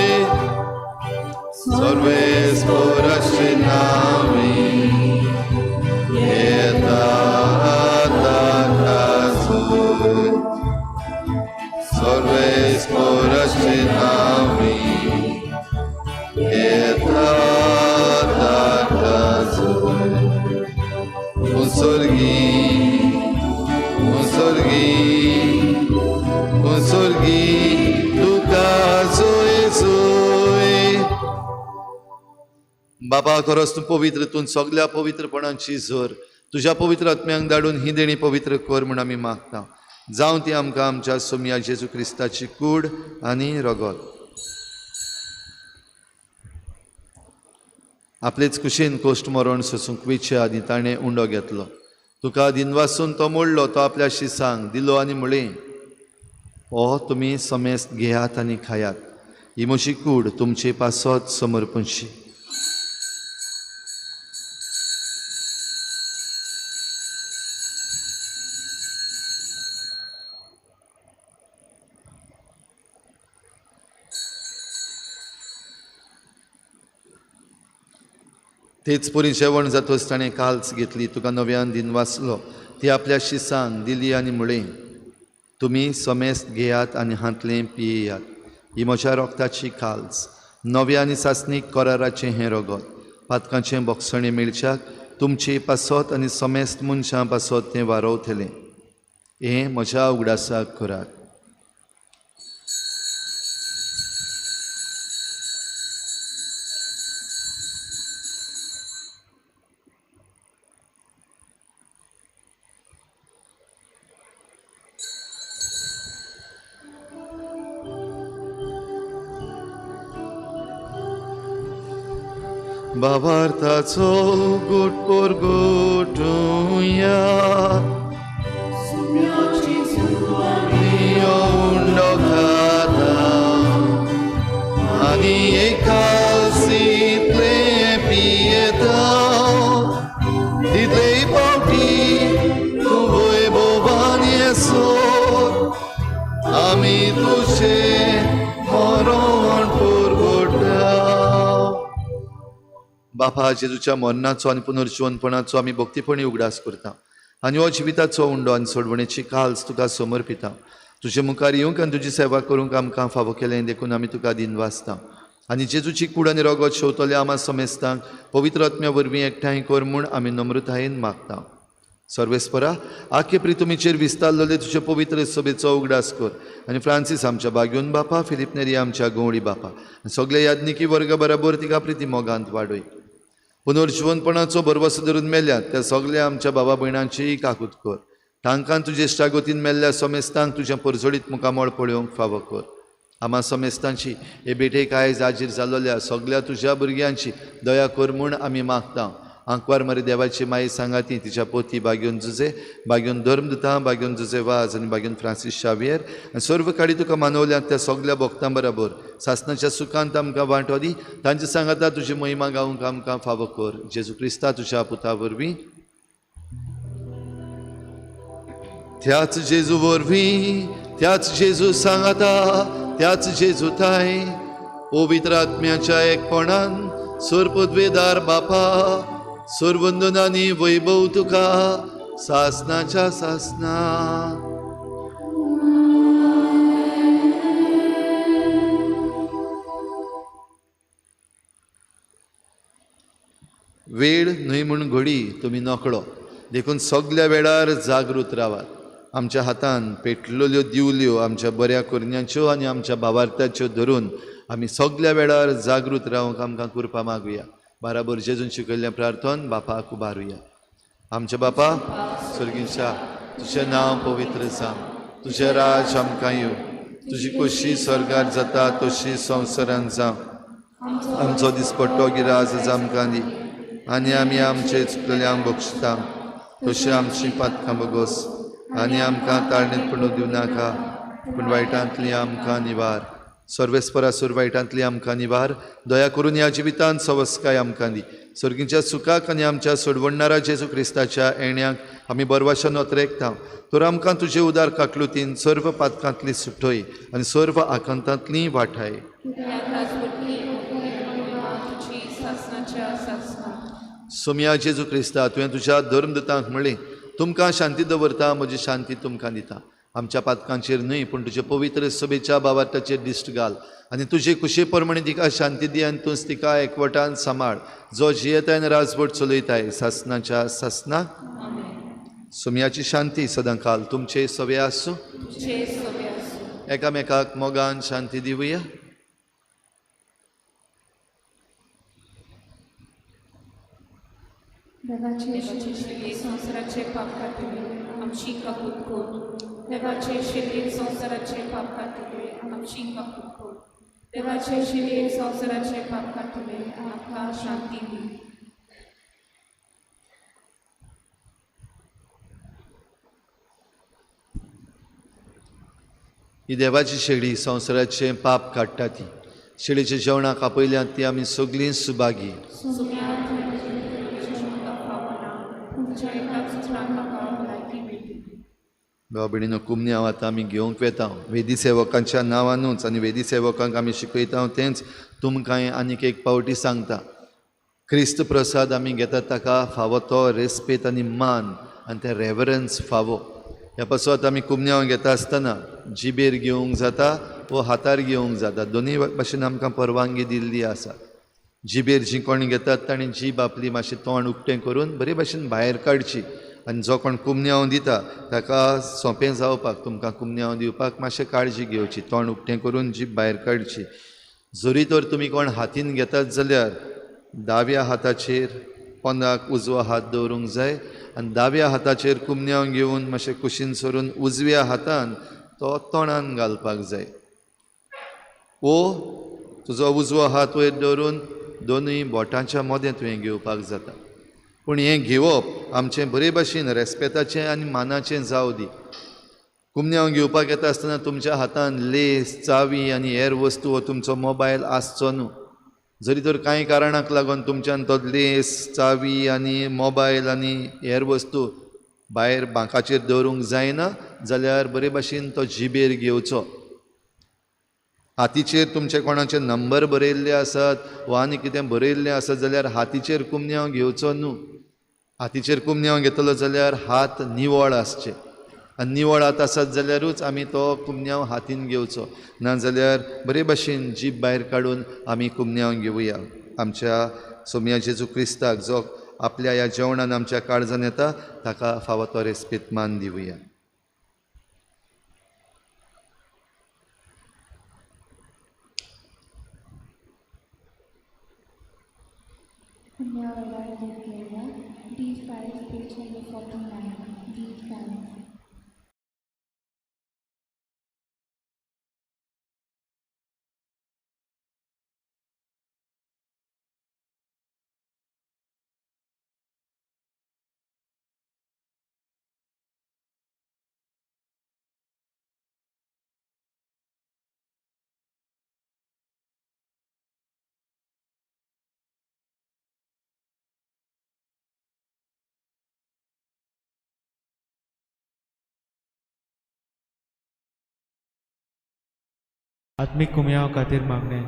सर्वेस्पराचे नावे येता ताकाजून. सर्वेस्पराचे नावे तूं स्वर्गी, तूं स्वर्गी, तूं स्वर्गी, तुका सोय सोय. बाबा खरोच तूं पवित्र, तूं सगल्या पवित्रपणाची झर, तुज्या पवित्र आत्म्यांक धाडून ही देणी पवित्र कर म्हूण आमी मागता. जावं ती आमकां आमच्या सोमया जेजू क्रिस्ताची कूड आनी रगत. आपलेच कुशीन कोश्ट मरण सोसूंक वेचे आदी ताणें उंडो घेतलो. तुका दिनवासून तो मोडलो, तो आपल्या शिसांक दिलो आनी म्हळें, हो तुमी समेस्त घेयात आनी खायात, ही म्हजी कूड तुमचे पासत समर्पणशी. तेच परी जेवण जातच ताणें काल्स घेतली, तुका नव्यान दिनवासलो, ती आपल्या शिसांक दिली आनी म्हळें, तुमी समेस्त घेयात आनी हांतलें पियेयात, ही म्हज्या रोगताची काल्स, नव्या आनी सासणीक कराराचें हें रगत, पातकांचें बोगसणें मेळच्याक तुमचे पासत आनी समेस्त मनशां पासत तें वारोवतलें. हें म्हज्या उगडासाक करात. भावार्थाचो गुट परगटुया, उंडो खाता आनी एकासीतले पियेता, तितले पावटी तूं वैभवान येसो, आमी तुजें मरण परगटा. बापा, जेजूच्या मरणाचो आनी पुनर्जिवनपणाचो आमी भक्तीपणी उगडास करता आनी हो जिविताचो उंडो आनी सोडवणेची काल्स तुका समर्पिता. तुजे मुखार येवंक आनी तुजी सेवा करूंक आमकां फावो केलें देखून आमी तुका दिनवासता. आनी जेजूची कूड आनी रगत शेवतले आमा समेस्तांक पवित्र आत्म्या वरवीं एकठांय कर म्हूण आमी नम्रतायेन मागता. सर्वेस्परा, आखे प्रितुमीचेर विस्तारलेले तुजे पवित्र सभेचो उगडास कर आनी फ्रांसीस आमच्या बाग्योन बापा, फिलीप नेरी आमच्या गवळी बापा, सगळे याज्ञिकी वर्ग बराबर तिका प्रिती मोगांत वाडय. पुनर्जिवनपणाचो भरवसो धरून मेल्यात त्या सगल्या आमच्या बाबा भयणांचीय काकूत कर. तांकां तुजे इश्टागतीन मेल्ल्या समेस्तांक तुजें परजळीत मुखामळ पळोवंक फावो कर. आमा समेस्तांची हे भेटेक आयज हाजीर जाल्ल्या सगल्या तुज्या भुरग्यांची दया कर म्हूण आमी मागता. आंकवार मारी देवाची माई सांगाती, तिच्या पोती बाग्योन जुजे, बाग्योन धर्मदुता, बाग्योन जुजे वाज आनी बाग्योन फ्रांसीस शावियर आनी सर्व काडी तुका मानवल्यात त्या सगल्या भक्तां बराबर सासणाच्या सुखांत आमकां वांटो दी. तांचे सांगाता तुजी महिमा गावंक आमकां फावो कर. जेजू क्रिस्ता तुज्या पुता वरवीं. त्याच जेजू वरवीं, त्याच जेजू सांगाता, त्याच जेजू थांय पवित्र आत्म्याच्या एकपणान सर्वपदवेदार बापा, सर्वंदनानी वैभव तुका सासनाच्या सासना. वेळ न्हय म्हूण घडी तुमी नकळो, देखून सगल्या वेळार जागृत रावात. आमच्या हातान पेटलेल्यो दिवल्यो आमच्या बऱ्या करण्यांच्यो आनी आमच्या भावार्थाच्यो धरून आमी सगल्या वेळार जागृत रावंक आमकां कृपा मागुया. बाराबर जेजून शिकयल्लें प्रार्थन बापाक उबारुया. आमच्या बापा स्वर्गीच्या, तुजें नांव पवित्र जावं, तुजें राज आमकां येवं, तुजी कशी स्वर्गार जाता तशी संवसारांत जावं. आमचो दिसपट्टो गिराज आमकां दी आनी आमी आमचे चुकलेल्यांक बक्षता तशी आमची पातकां बगोस आनी आमकां ताळणेंत पडूंक दिवं नाका, पूण वायटांतली आमकां निवार. सर्वेस्परासूर वायटांतली आमकां निवार. दया करून ह्या जिवितांत सवस्काय आमकां दी. सर्गीच्या सुखाक आनी आमच्या सोडवणणारा जेजू क्रिस्ताच्या येण्याक आमी बरवाशान अत्रेकता. तर आमकां तुजे उदार काकलुतीन सर्व पातकांतली सुटय आनी सर्व आकांतांतली वाठाय. सोमया जेजू क्रिस्ता, तुवें तुज्या धर्मदूतांक म्हणलें, तुमकां शांती दवरता, म्हजी शांती तुमकां दिता. आमच्या पातकांचेर न्हय पूण तुजे पवित्र सभेच्या बाबाताचेर दिश्ट घाल आनी तुजे कुशे प्रमाणे तिका शांती दी आनी तूंच तिका एकवटान सांबाळ, जो जियेताय आनी राजवट चलयताय सासनाच्या सासना. सोम्याची शांती सदांकाल तुमचे सवे आसूं. एकामेकाक मोगान शांती दिवया.
देवाचे शिरये संवसाराचे पाप काडटले आमची काकूत कर. देवाचे शिरये संवसाराचे पाप काडटले आमची काकूत कर. देवाचे शिरये संवसाराचे पाप काडटले आमकां शांती दी.
ही देवाची शेळी संवसाराचें पाप काडटा ती शेळीच्या जेवणाक आपयल्यात ती आमी सगळीं सुभागी. भाव भयणीनो, कुमन्यांव आतां आमी घेवंक वेता वेदी सेवकांच्या नांवानूच आनी वेदी सेवकांक आमी शिकयता तेंच तुमकां आनीक एक पावटी सांगता. क्रिस्त प्रसाद आमी घेतात ताका फावो तो रेस्पेत आनी मान आनी तें रेवरन्स फावो. ह्या पासत आमी कुमन्यांव घेता आसतना जिबेर घेवंक जाता वो हातार घेवंक जाता, दोनूय भाशेन आमकां परवानगी दिल्ली आसा. जिबेर जी कोण घेतात ताणें जीब आपली मातशें तोंड उक्तें करून बरे भाशेन भायर काडची आनी जो कोण कुमन्यांव दिता ताका सोंपें जावपाक तुमकां कुमन्यांव दिवपाक मातशें काळजी घेवची, तोंड उक्तें करून जीब भायर काडची. जरी तर तुमी कोण हातीन घेतात जाल्यार दाव्या हाताचेर पोंदाक उजवो हात दवरूंक जाय आनी दाव्या हाताचेर कुमन्यांव घेवन मातशें कुशीन सरून उजव्या हातान तो तोंडान घालपाक जाय. वो तुजो उजवो हात वयर दवरून दोनूय बोटांच्या मदें तुवें घेवपाक जाता. पूण हें घेवप आमचें बरे भाशेन रेस्पेताचें आनी मानाचें जावं दी. कुमन्यांव घेवपाक येता आसतना तुमच्या हातान लेस, चावी आनी हेर वस्तू हो तुमचो मोबायल आसचो न्हू. जरी तर कांय कारणाक लागून तुमच्यान तो लेस, चावी आनी मोबायल आनी हेर वस्तू भायर बांकाचेर दवरूंक जायना जाल्यार बरे भाशेन तो जिबेर घेवचो. हातीचेर तुमचे कोणाचे नंबर बरयल्ले आसात वा आनी कितें बरयल्लें आसत जाल्यार हातीचेर कुमन्यांव घेवचो न्हू. हातीचेर कुमन्यांव घेतलो जाल्यार हात निवळ आसचे आनी निवळ हात आसत जाल्यारूच आमी तो कुमन्यांव हातीन घेवचो, नाजाल्यार बरे भाशेन जीब भायर काडून आमी कुमन्यांव घेवया. आमच्या सोम्या जेजू क्रिस्ताक जो आपल्या ह्या जेवणान आमच्या काळजान येता ताका फावो तो रेस्पेत मान दिवया.
D5, page number 49, D5.
आत्मीक कुमयांव खातीर मागणें.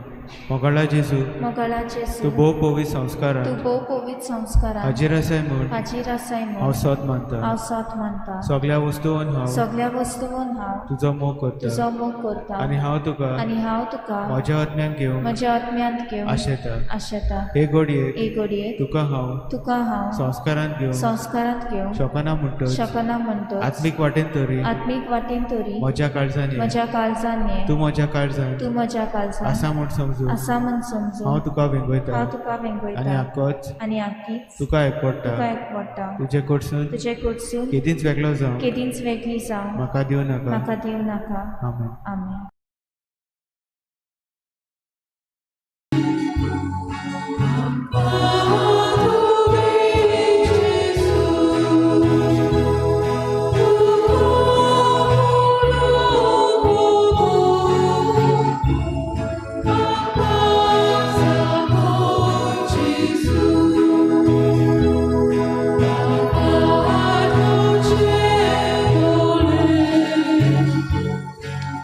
मोगाळा जेजू,
मोगाळा जेजू,
तूं भोव पवित्र संस्कारान,
तूं भोव पवित्र संस्कारान
हाजीर आसाय म्हूण,
हाजीर आसाय म्हूण
हांव सोद मानता,
हांव सोद मानता.
सगळ्या वस्तून हांव,
सगळ्या वस्तून हांव
तुजो मोग करता,
तुजो मोग करता
आनी हांव तुका,
आनी हांव तुका
म्हज्या आत्म्यान घेवन,
म्हज्या आत्म्यांत घेवन
आशेता,
आशेता.
हे घडयेक,
हे घडयेक
तुका हांव,
तुका हांव
संस्कारांत घेवन,
संस्कारांत घेवन
शकना म्हणटच,
शकना म्हणटच
आत्मीक वाटेन तरी,
आत्मीक वाटेन तरी
म्हज्या काळजान,
म्हज्या काळजान
तूं म्हज्या काळजान,
तूं म्हज्या काळजान
आसा म्हूण समजून,
आसा म्हूण समजून
हांव तुका वेंगयता,
हांव तुका वेंगयता
आनी आकोच,
आनी आकीच
तुका एकवडटा,
तुका एकवडटा.
तुजे कडसून,
तुजे कडसून
केदींच वेगळो जावं,
केदींच वेगळी जावं
म्हाका दिवं नाका,
म्हाका दिवं नाका.
आमेन.
आमेन.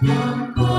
Amen.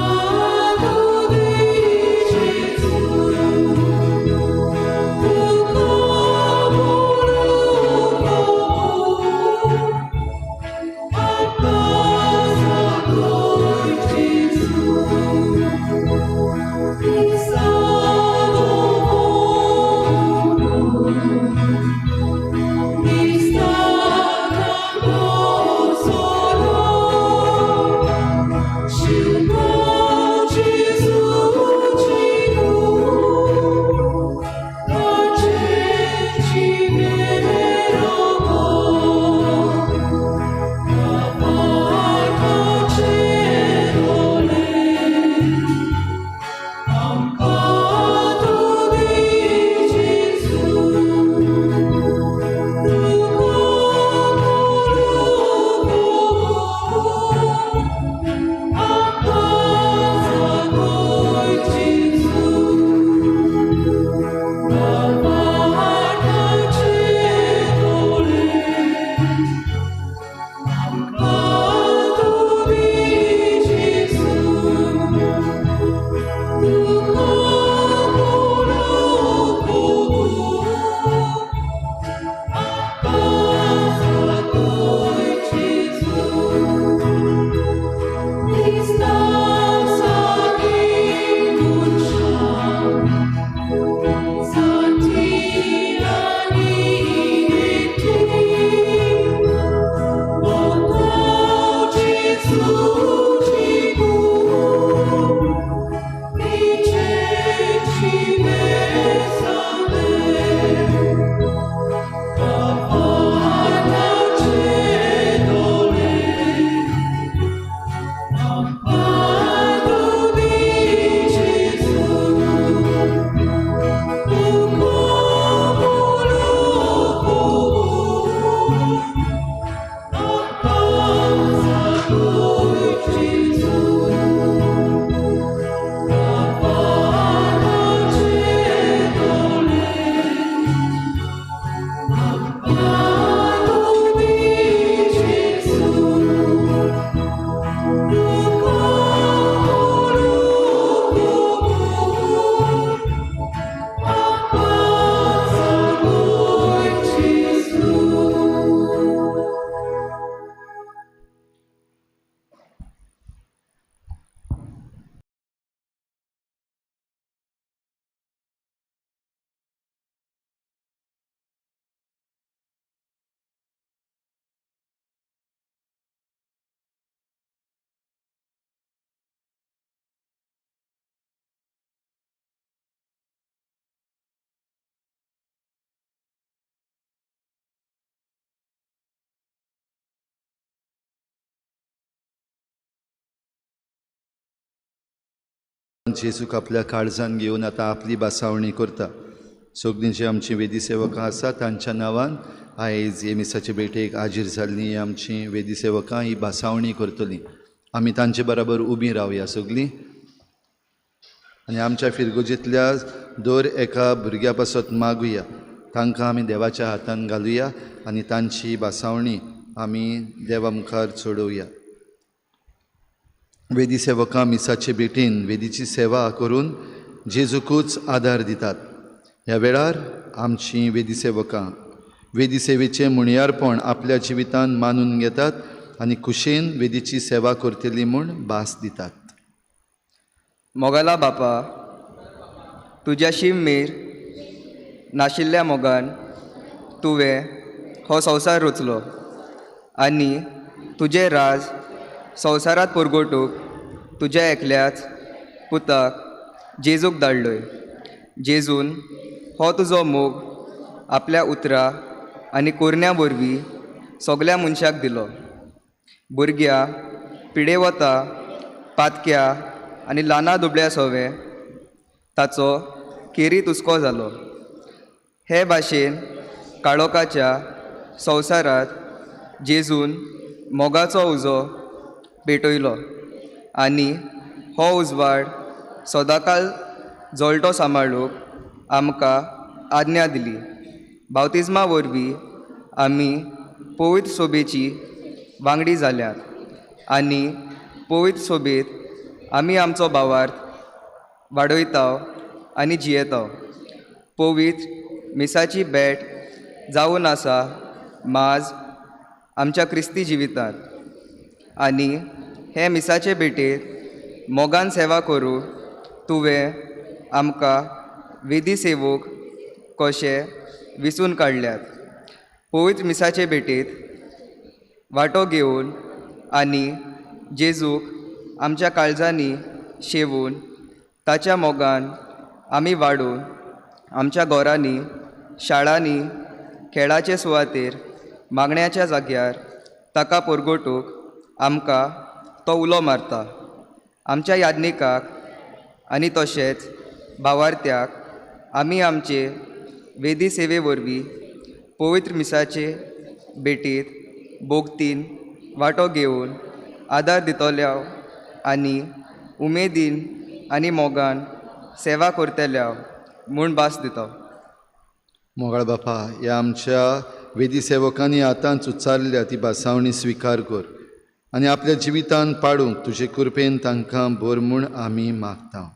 जेजूक आपल्या काळजान घेवन आतां आपली भासावणी करता. सगळीं जी आमची वेदी सेवकां आसा तांच्या नांवान आयज हे मिसाचे भेटेक हाजीर जाल्लीं आमची वेदी सेवकां ही भासावणी करतलीं. आमी तांचे बराबर उबीं रावया सगळीं आनी आमच्या फिरगोजेंतल्या दर एका भुरग्या पासत मागुया. तांकां आमी देवाच्या हातान घालुया आनी तांची भासावणी आमी देवा मुखार चडोवया. वेदी सेवकां मिसाचे भेटीन वेदीची सेवा करून जेजूकूच आदार दितात. ह्या वेळार आमची वेदी सेवकां वेदी सेवेचें मुणयारपण आपल्या जिवितान मानून घेतात आनी खुशेन वेदीची सेवा करतली म्हूण भास दितात.
मोगाला बापा, तुज्याशी मेर नाशिल्ल्या मोगान तुवें हो संवसार रचलो आनी तुजें राज संवसारांत परगटूंक तुज्या एकल्याच पुताक जेजूक धाडलोय. जेजून हो तुजो मोग आपल्या उतरां आनी कोरण्या वरवीं सगल्या मनशाक दिलो. भुरग्यां पिडेवता पातक्या आनी ल्हाना दुबळ्या सवे ताचो खेरीत हुस्को जालो. हे भाशेन काळोखाच्या संवसारांत जेजून मोगाचो उजो पेटयलो आनी हो उजवाड सदांकाल जळटो सांबाळूंक आमकां आज्ञा दिली. बावतिज्मा वरवीं आमी पवित्र सोबेची वांगडी जाल्यात आनी पवित्र सोबेत आमी आमचो भावार्थ वाडयता आनी जियेता. पवित्र मिसाची भेट जावन आसा माज आमच्या क्रिस्ती जिवितांत आनी हे मिसाचे भेटेत मोगान सेवा करूं तुवें आमकां वेदी सेवक कशे विसून काडल्यात. पवित्र मिसाचे भेटेत वांटो घेवन आनी जेजूक आमच्या काळजांनी शेवून ताच्या मोगान आमी वाडून आमच्या घरांनी, शाळांनी, खेळाचे सुवातेर, मागण्याच्या जाग्यार ताका परगटूंक आमकां तो उलो मारता. आमच्या याज्ञिकाक आनी तशेंच भावार्थ्याक आमी आमचे वेदी सेवे वरवीं पवित्र मिसाचे भेटीत भोगतीन वांटो घेवन आदार दितल्या आनी उमेदीन आनी मोगान सेवा करतल्या म्हूण भास दिता.
मोगाळ बापा, ह्या आमच्या वेदी सेवकांनी आतांच उच्चारल्या ती भासावणी स्विकार कर आनी आपल्या जिवितान पाडूंक तुजे कृपेन तांकां भर म्हूण आमी मागता.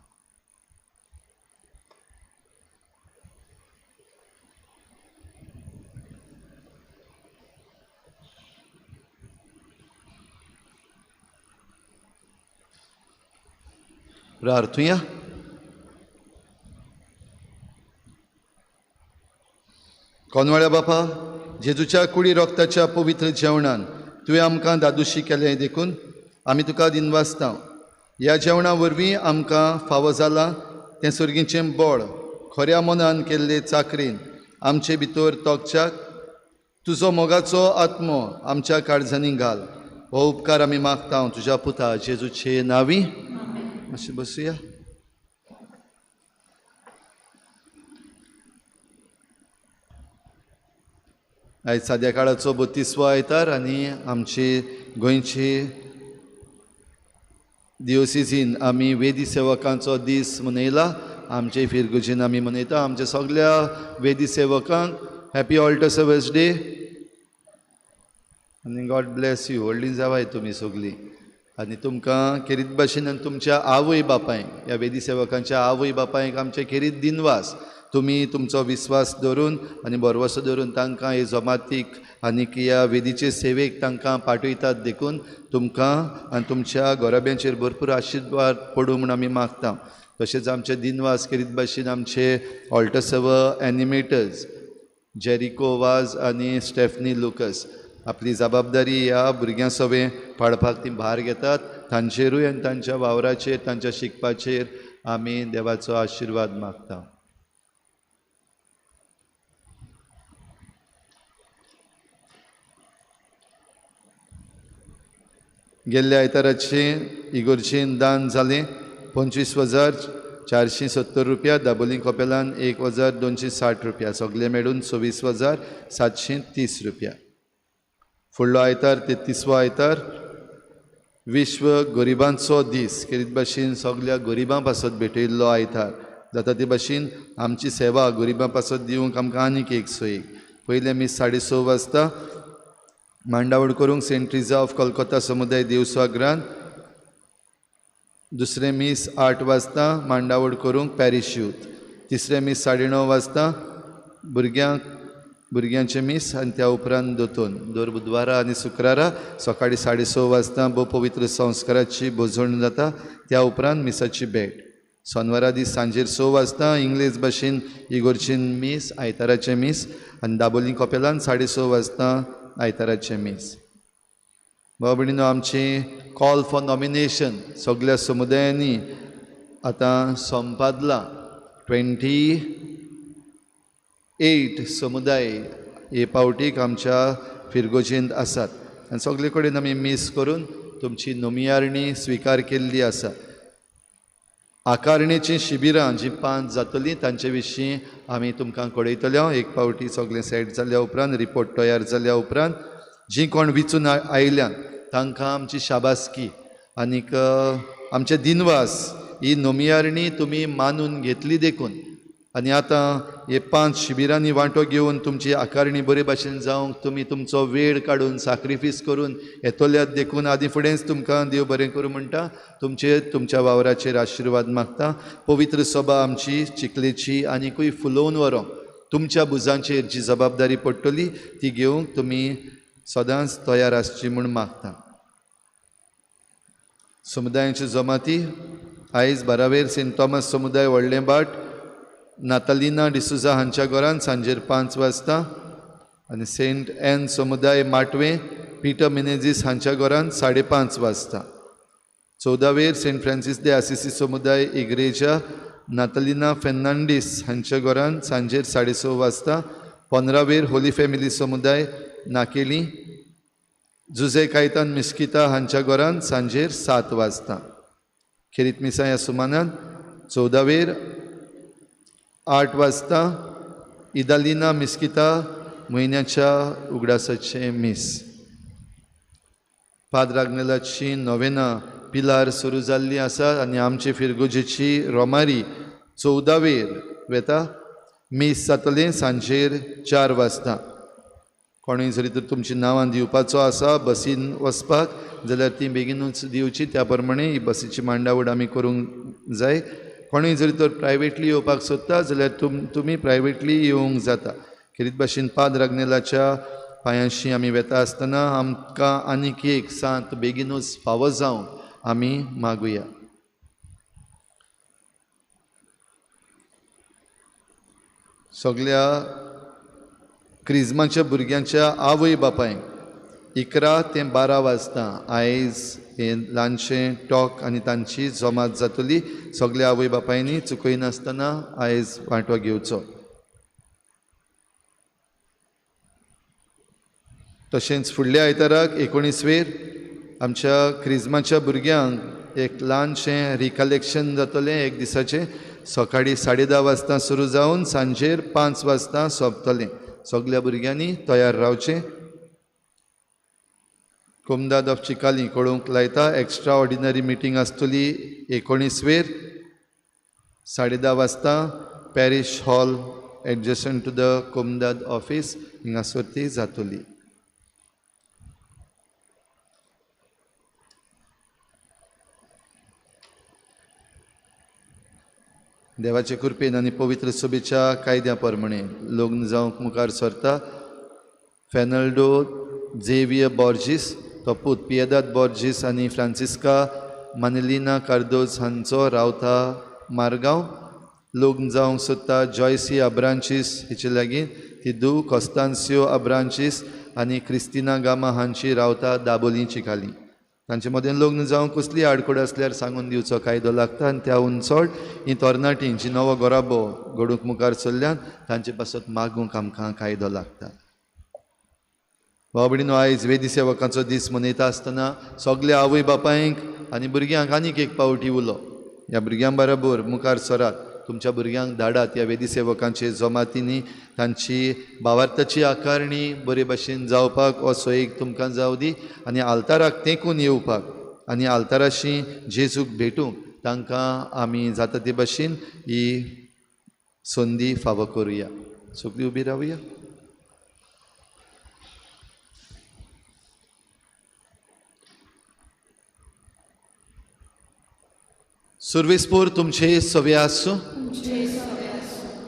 प्रार्थुया. कोनवाळ्या बापा, जेजूच्या कुडी रोगताच्या पवित्र जेवणान तुवें आमकां दादोशी केलें देखून आमी तुका दिनवासता. ह्या जेवणा वरवीं आमकां फावो जालां तें सर्गीचें बळ खऱ्या मनान केल्ले चाकरीन आमचे भितर तोखच्याक तुजो मोगाचो आत्मो आमच्या काळजांनी घाल. हो उपकार आमी मागता तुज्या पुता जेजूचे नांवी. मातशें बसुया. आयज साद्या काळाचो 32वो आयतार आनी आमची गोंयची दिओसिजीन आमी वेदी सेवकांचो दीस मनयला. आमचे फिरगुजीन आमी मनयता. आमच्या सगळ्या वेदी सेवकांक हॅपी ऑल्टर सर्वीस डे आनी गॉड ब्लेस you. व्हडली जावाय तुमी सगळीं आनी तुमकां खेरीत भाशेन आनी तुमच्या आवय बापायक, ह्या वेदी सेवकांच्या आवय बापायक आमचे खेरीत दिनवास. तुमी तुमचो विस्वास धरून आनी भरवसो धरून तांकां हे जमातीक आनी ह्या वेदीचे सेवेक तांकां पाठयतात देखून तुमकां आनी तुमच्या घराब्यांचेर भरपूर आशिर्वाद पडूं म्हूण आमी मागता. तशेंच आमचे दिनवास खेरीत भाशेन आमचे ऑल्टर सर्व एनिमेटर्स जेरिको वाज आनी स्टेफनी लुकस आपली जबाबदारी ह्या भुरग्यां सवें पाळपाक ती भार घेतात. तांचेरूय आनी तांच्या वावराचेर, तांच्या शिकपाचेर आमी देवाचो आशिर्वाद मागता. गेल्ल्या आयताराचें इगोर्जेन दान जालें. 25,470 रुपया, दाबोली कपेलान 1,260 रुपया, सगळे मेळून 26,730 रुपया. फुडलो आयतार 33वो आयतार विश्व गरिबांचो दीस, खेरीत भाशेन सगळ्या गरिबां पासत भेटयल्लो आयतार जाता ते भाशेन आमची सेवा गरिबां पासत दिवंक आमकां आनीक एक सोयीक. पयलें मीस 6:30 वाजता मांडावळ करूंक सेंट ट्रिजा ऑफ कोलकाता समुदाय देवस्वाग्रान, दुसरें मीस 8 वाजता मांडावळ करूंक पॅरिश यूथ, तिसरें मीस 9:30 वाजता भुरग्यांचें मीस आनी त्या उपरांत दोतोन. दर बुधवारा आनी शुक्रारा सकाळीं 6:30 वाजता भोव पवित्र संस्काराची भोजवण जाता, त्या उपरांत मिसाची भेट. सोनवारा दीस सांजेर 6 वाजता इंग्लीश भाशेन इगोर्चीन मीस, आयताराचें मीस आनी दाबोली कपेलान 6:30 वाजता आयताराचें मीस. भाव भयणीनो, आमचें कॉल फॉर नॉमिनेशन सगळ्या समुदायांनी आतां संपादलां. 28 समुदाय हे पावटीक आमच्या फिरगोजेंत आसात आनी सगळे कडेन आमी मीस करून तुमची नोमियारणी स्विकार केल्ली आसा. आकारणेचीं शिबिरां जीं 5 जातलीं तांचे विशीं आमी तुमकां कळयतले. एक पावटी सगळें सेट जाल्या उपरांत, रिपोर्ट तयार जाल्या उपरांत जीं कोण विचून आयल्यान तांकां आमची शाबासकी आनीक आमचे दिनवास ही नोमियारणी तुमी मानून घेतली देखून. आनी आतां हे 5 शिबिरांनी वांटो घेवन तुमची आकारणी बरे भाशेन जावंक तुमी तुमचो वेळ काडून साक्रिफीस करून येतल्यात देखून आदी फुडेंच तुमकां देव बरें करूं म्हणटा. तुमचेर तुमच्या वावराचेर आशिर्वाद मागता. पवित्र सभा आमची चिखलेची आनिकूय फुलोवन व्हरोंक तुमच्या भुजांचेर जी जबाबदारी पडटली ती घेवंक तुमी सदांच तयार आसची म्हूण मागता. समुदायांची जमाती आयज 12वेर सेंट थॉमस समुदाय व्हडलें बाट नातालिना डिसुजा हांच्या घरान सांजेर 5 वाजता आनी सेंट एन समुदाय माटवे पीटर मिनेझीस हांच्या घरान 5:30 वाजता. 14वेर सेंट फ्रांसीस दे आसिसी समुदाय इग्रेजा नातालिना फेर्नांडीस हांच्या घरान सांजेर 6:30 वाजता. 15वेर होली फॅमिली समुदाय नाकेली जुजे कायतान मिस्किता हांच्या घरान सांजेर 7 वाजता. खेरीत मिसा ह्या सुमानान 14वेर 8 वाजता इदालिना मिस्किता म्हयन्याच्या उगडासाचें मीस. पाद्र आग्नेलाची नोवेना पिलार सुरू जाल्ली आसा आनी आमची फिरगुजेची रोमारी 14वेर वेता. मीस जातलें सांजेर 4 वाजता. कोणूय जरी तर तुमची नांवां दिवपाचो आसा बसीन वचपाक जाल्यार ती बेगीनूच दिवची, त्या प्रमाणे ही बसीची मांडावळ आमी करूंक जाय. कोणूय जरी तर प्रायवेटली येवपाक सोदता जाल्यार तुमी प्रायवेटली येवंक जाता. खेरीत भाशेन पाद्र आग्नेलाच्या पांयांशी आमी वेता आसतना आमकां आनीक एक सांत बेगीनूच फावो जावंक आमी मागुया. सगल्या क्रिज्माच्या भुरग्यांच्या आवय बापायक 11 ते 12 वाजता आयज हें ल्हानशें टॉक आनी तांची जमात जातली. सगल्या आवय बापायनी चुकयनासतना आयज वांटो घेवचो. तशेंच फुडल्या आयताराक 19वेर आमच्या क्रिज्माच्या भुरग्यांक एक ल्हानशें रिकलेक्शन जातलें एक दिसाचें. सकाळीं 10:30 वाजता सुरू जावन सांजेर 5 वाजता सोंपतलें. सगल्या भुरग्यांनी तयार रावचें. कोमदाद ऑफ चिकाली कळोवंक लायता एक्स्ट्रा ऑर्डिनरी मिटींग आसतली 19वेर 10:30 वाजता parish hall adjacent to the Comunidade office हिंगासर ती जातली. देवाचे कृपेन आनी पवित्र सभेच्या कायद्या प्रमाणे लग्न जावंक मुखार सरता फेर्नांडो झेवियर बॉर्जीस, तो पूत पियेदाद बॉर्जीस आनी फ्रांसिस्का मानेलिना कार्दोज हांचो रावता मारगांव. लग्न जावंक सोदता जॉयसी अब्रांचीस हिचे लागीं, ती धूव कॉस्तांसियो अब्रांचीस आनी क्रिस्तिना गामा हांची रावता दाबोली चिखाली. तांचे मदें लग्न जावंक कसली आडखळ आसल्यार सांगून दिवचो कायदो लागता आनी त्या उंचोड ही तरणाटी जी नवो गोराबो घडूंक मुखार सरल्यान तांचे पासत मागूंक आमकां कायदो लागता. भाव भयणीनो, आयज वेदी सेवकांचो दीस मनयता आसतना सगल्या आवय बापायंक आनी भुरग्यांक आनीक एक पावटी उलो. ह्या भुरग्यां बरोबर मुखार सरात, तुमच्या भुरग्यांक धाडात ह्या वेदी सेवकांचे जमातींनी तांची भावार्थाची आकारणी बरे भाशेन जावपाक हो सोयीक तुमकां जावं दी आनी आल्ताराक तेंकून येवपाक आनी आल्ताराशी जेजूक भेटूंक तांकां आमी जाता ते भाशेन ही संदी फावो करुया. सगळीं उबी रावया. सुर्वेस्पोर तुमचे सवे आसूं.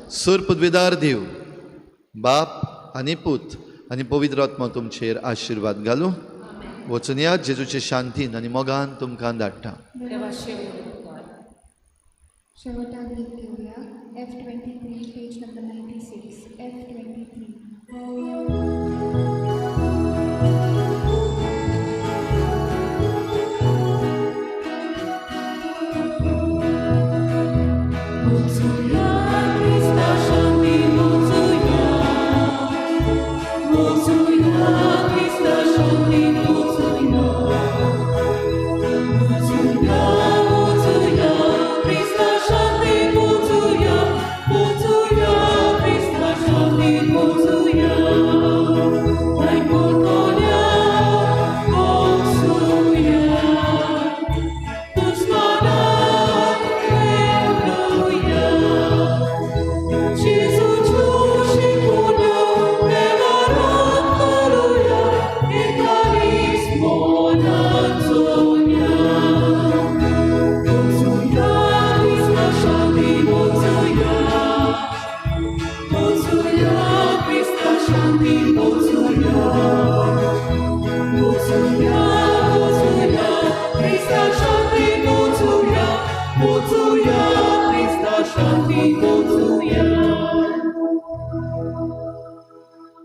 सूर पदवीदार देव बाप आनी पूत आनी पवित्र आत्मा तुमचेर आशिर्वाद घालूं. वचून या जेजूचे शांतीन आनी मोगान तुमकां धाडटा.
शेवटाक गीत घेवया. F 23 page number 96 F 23.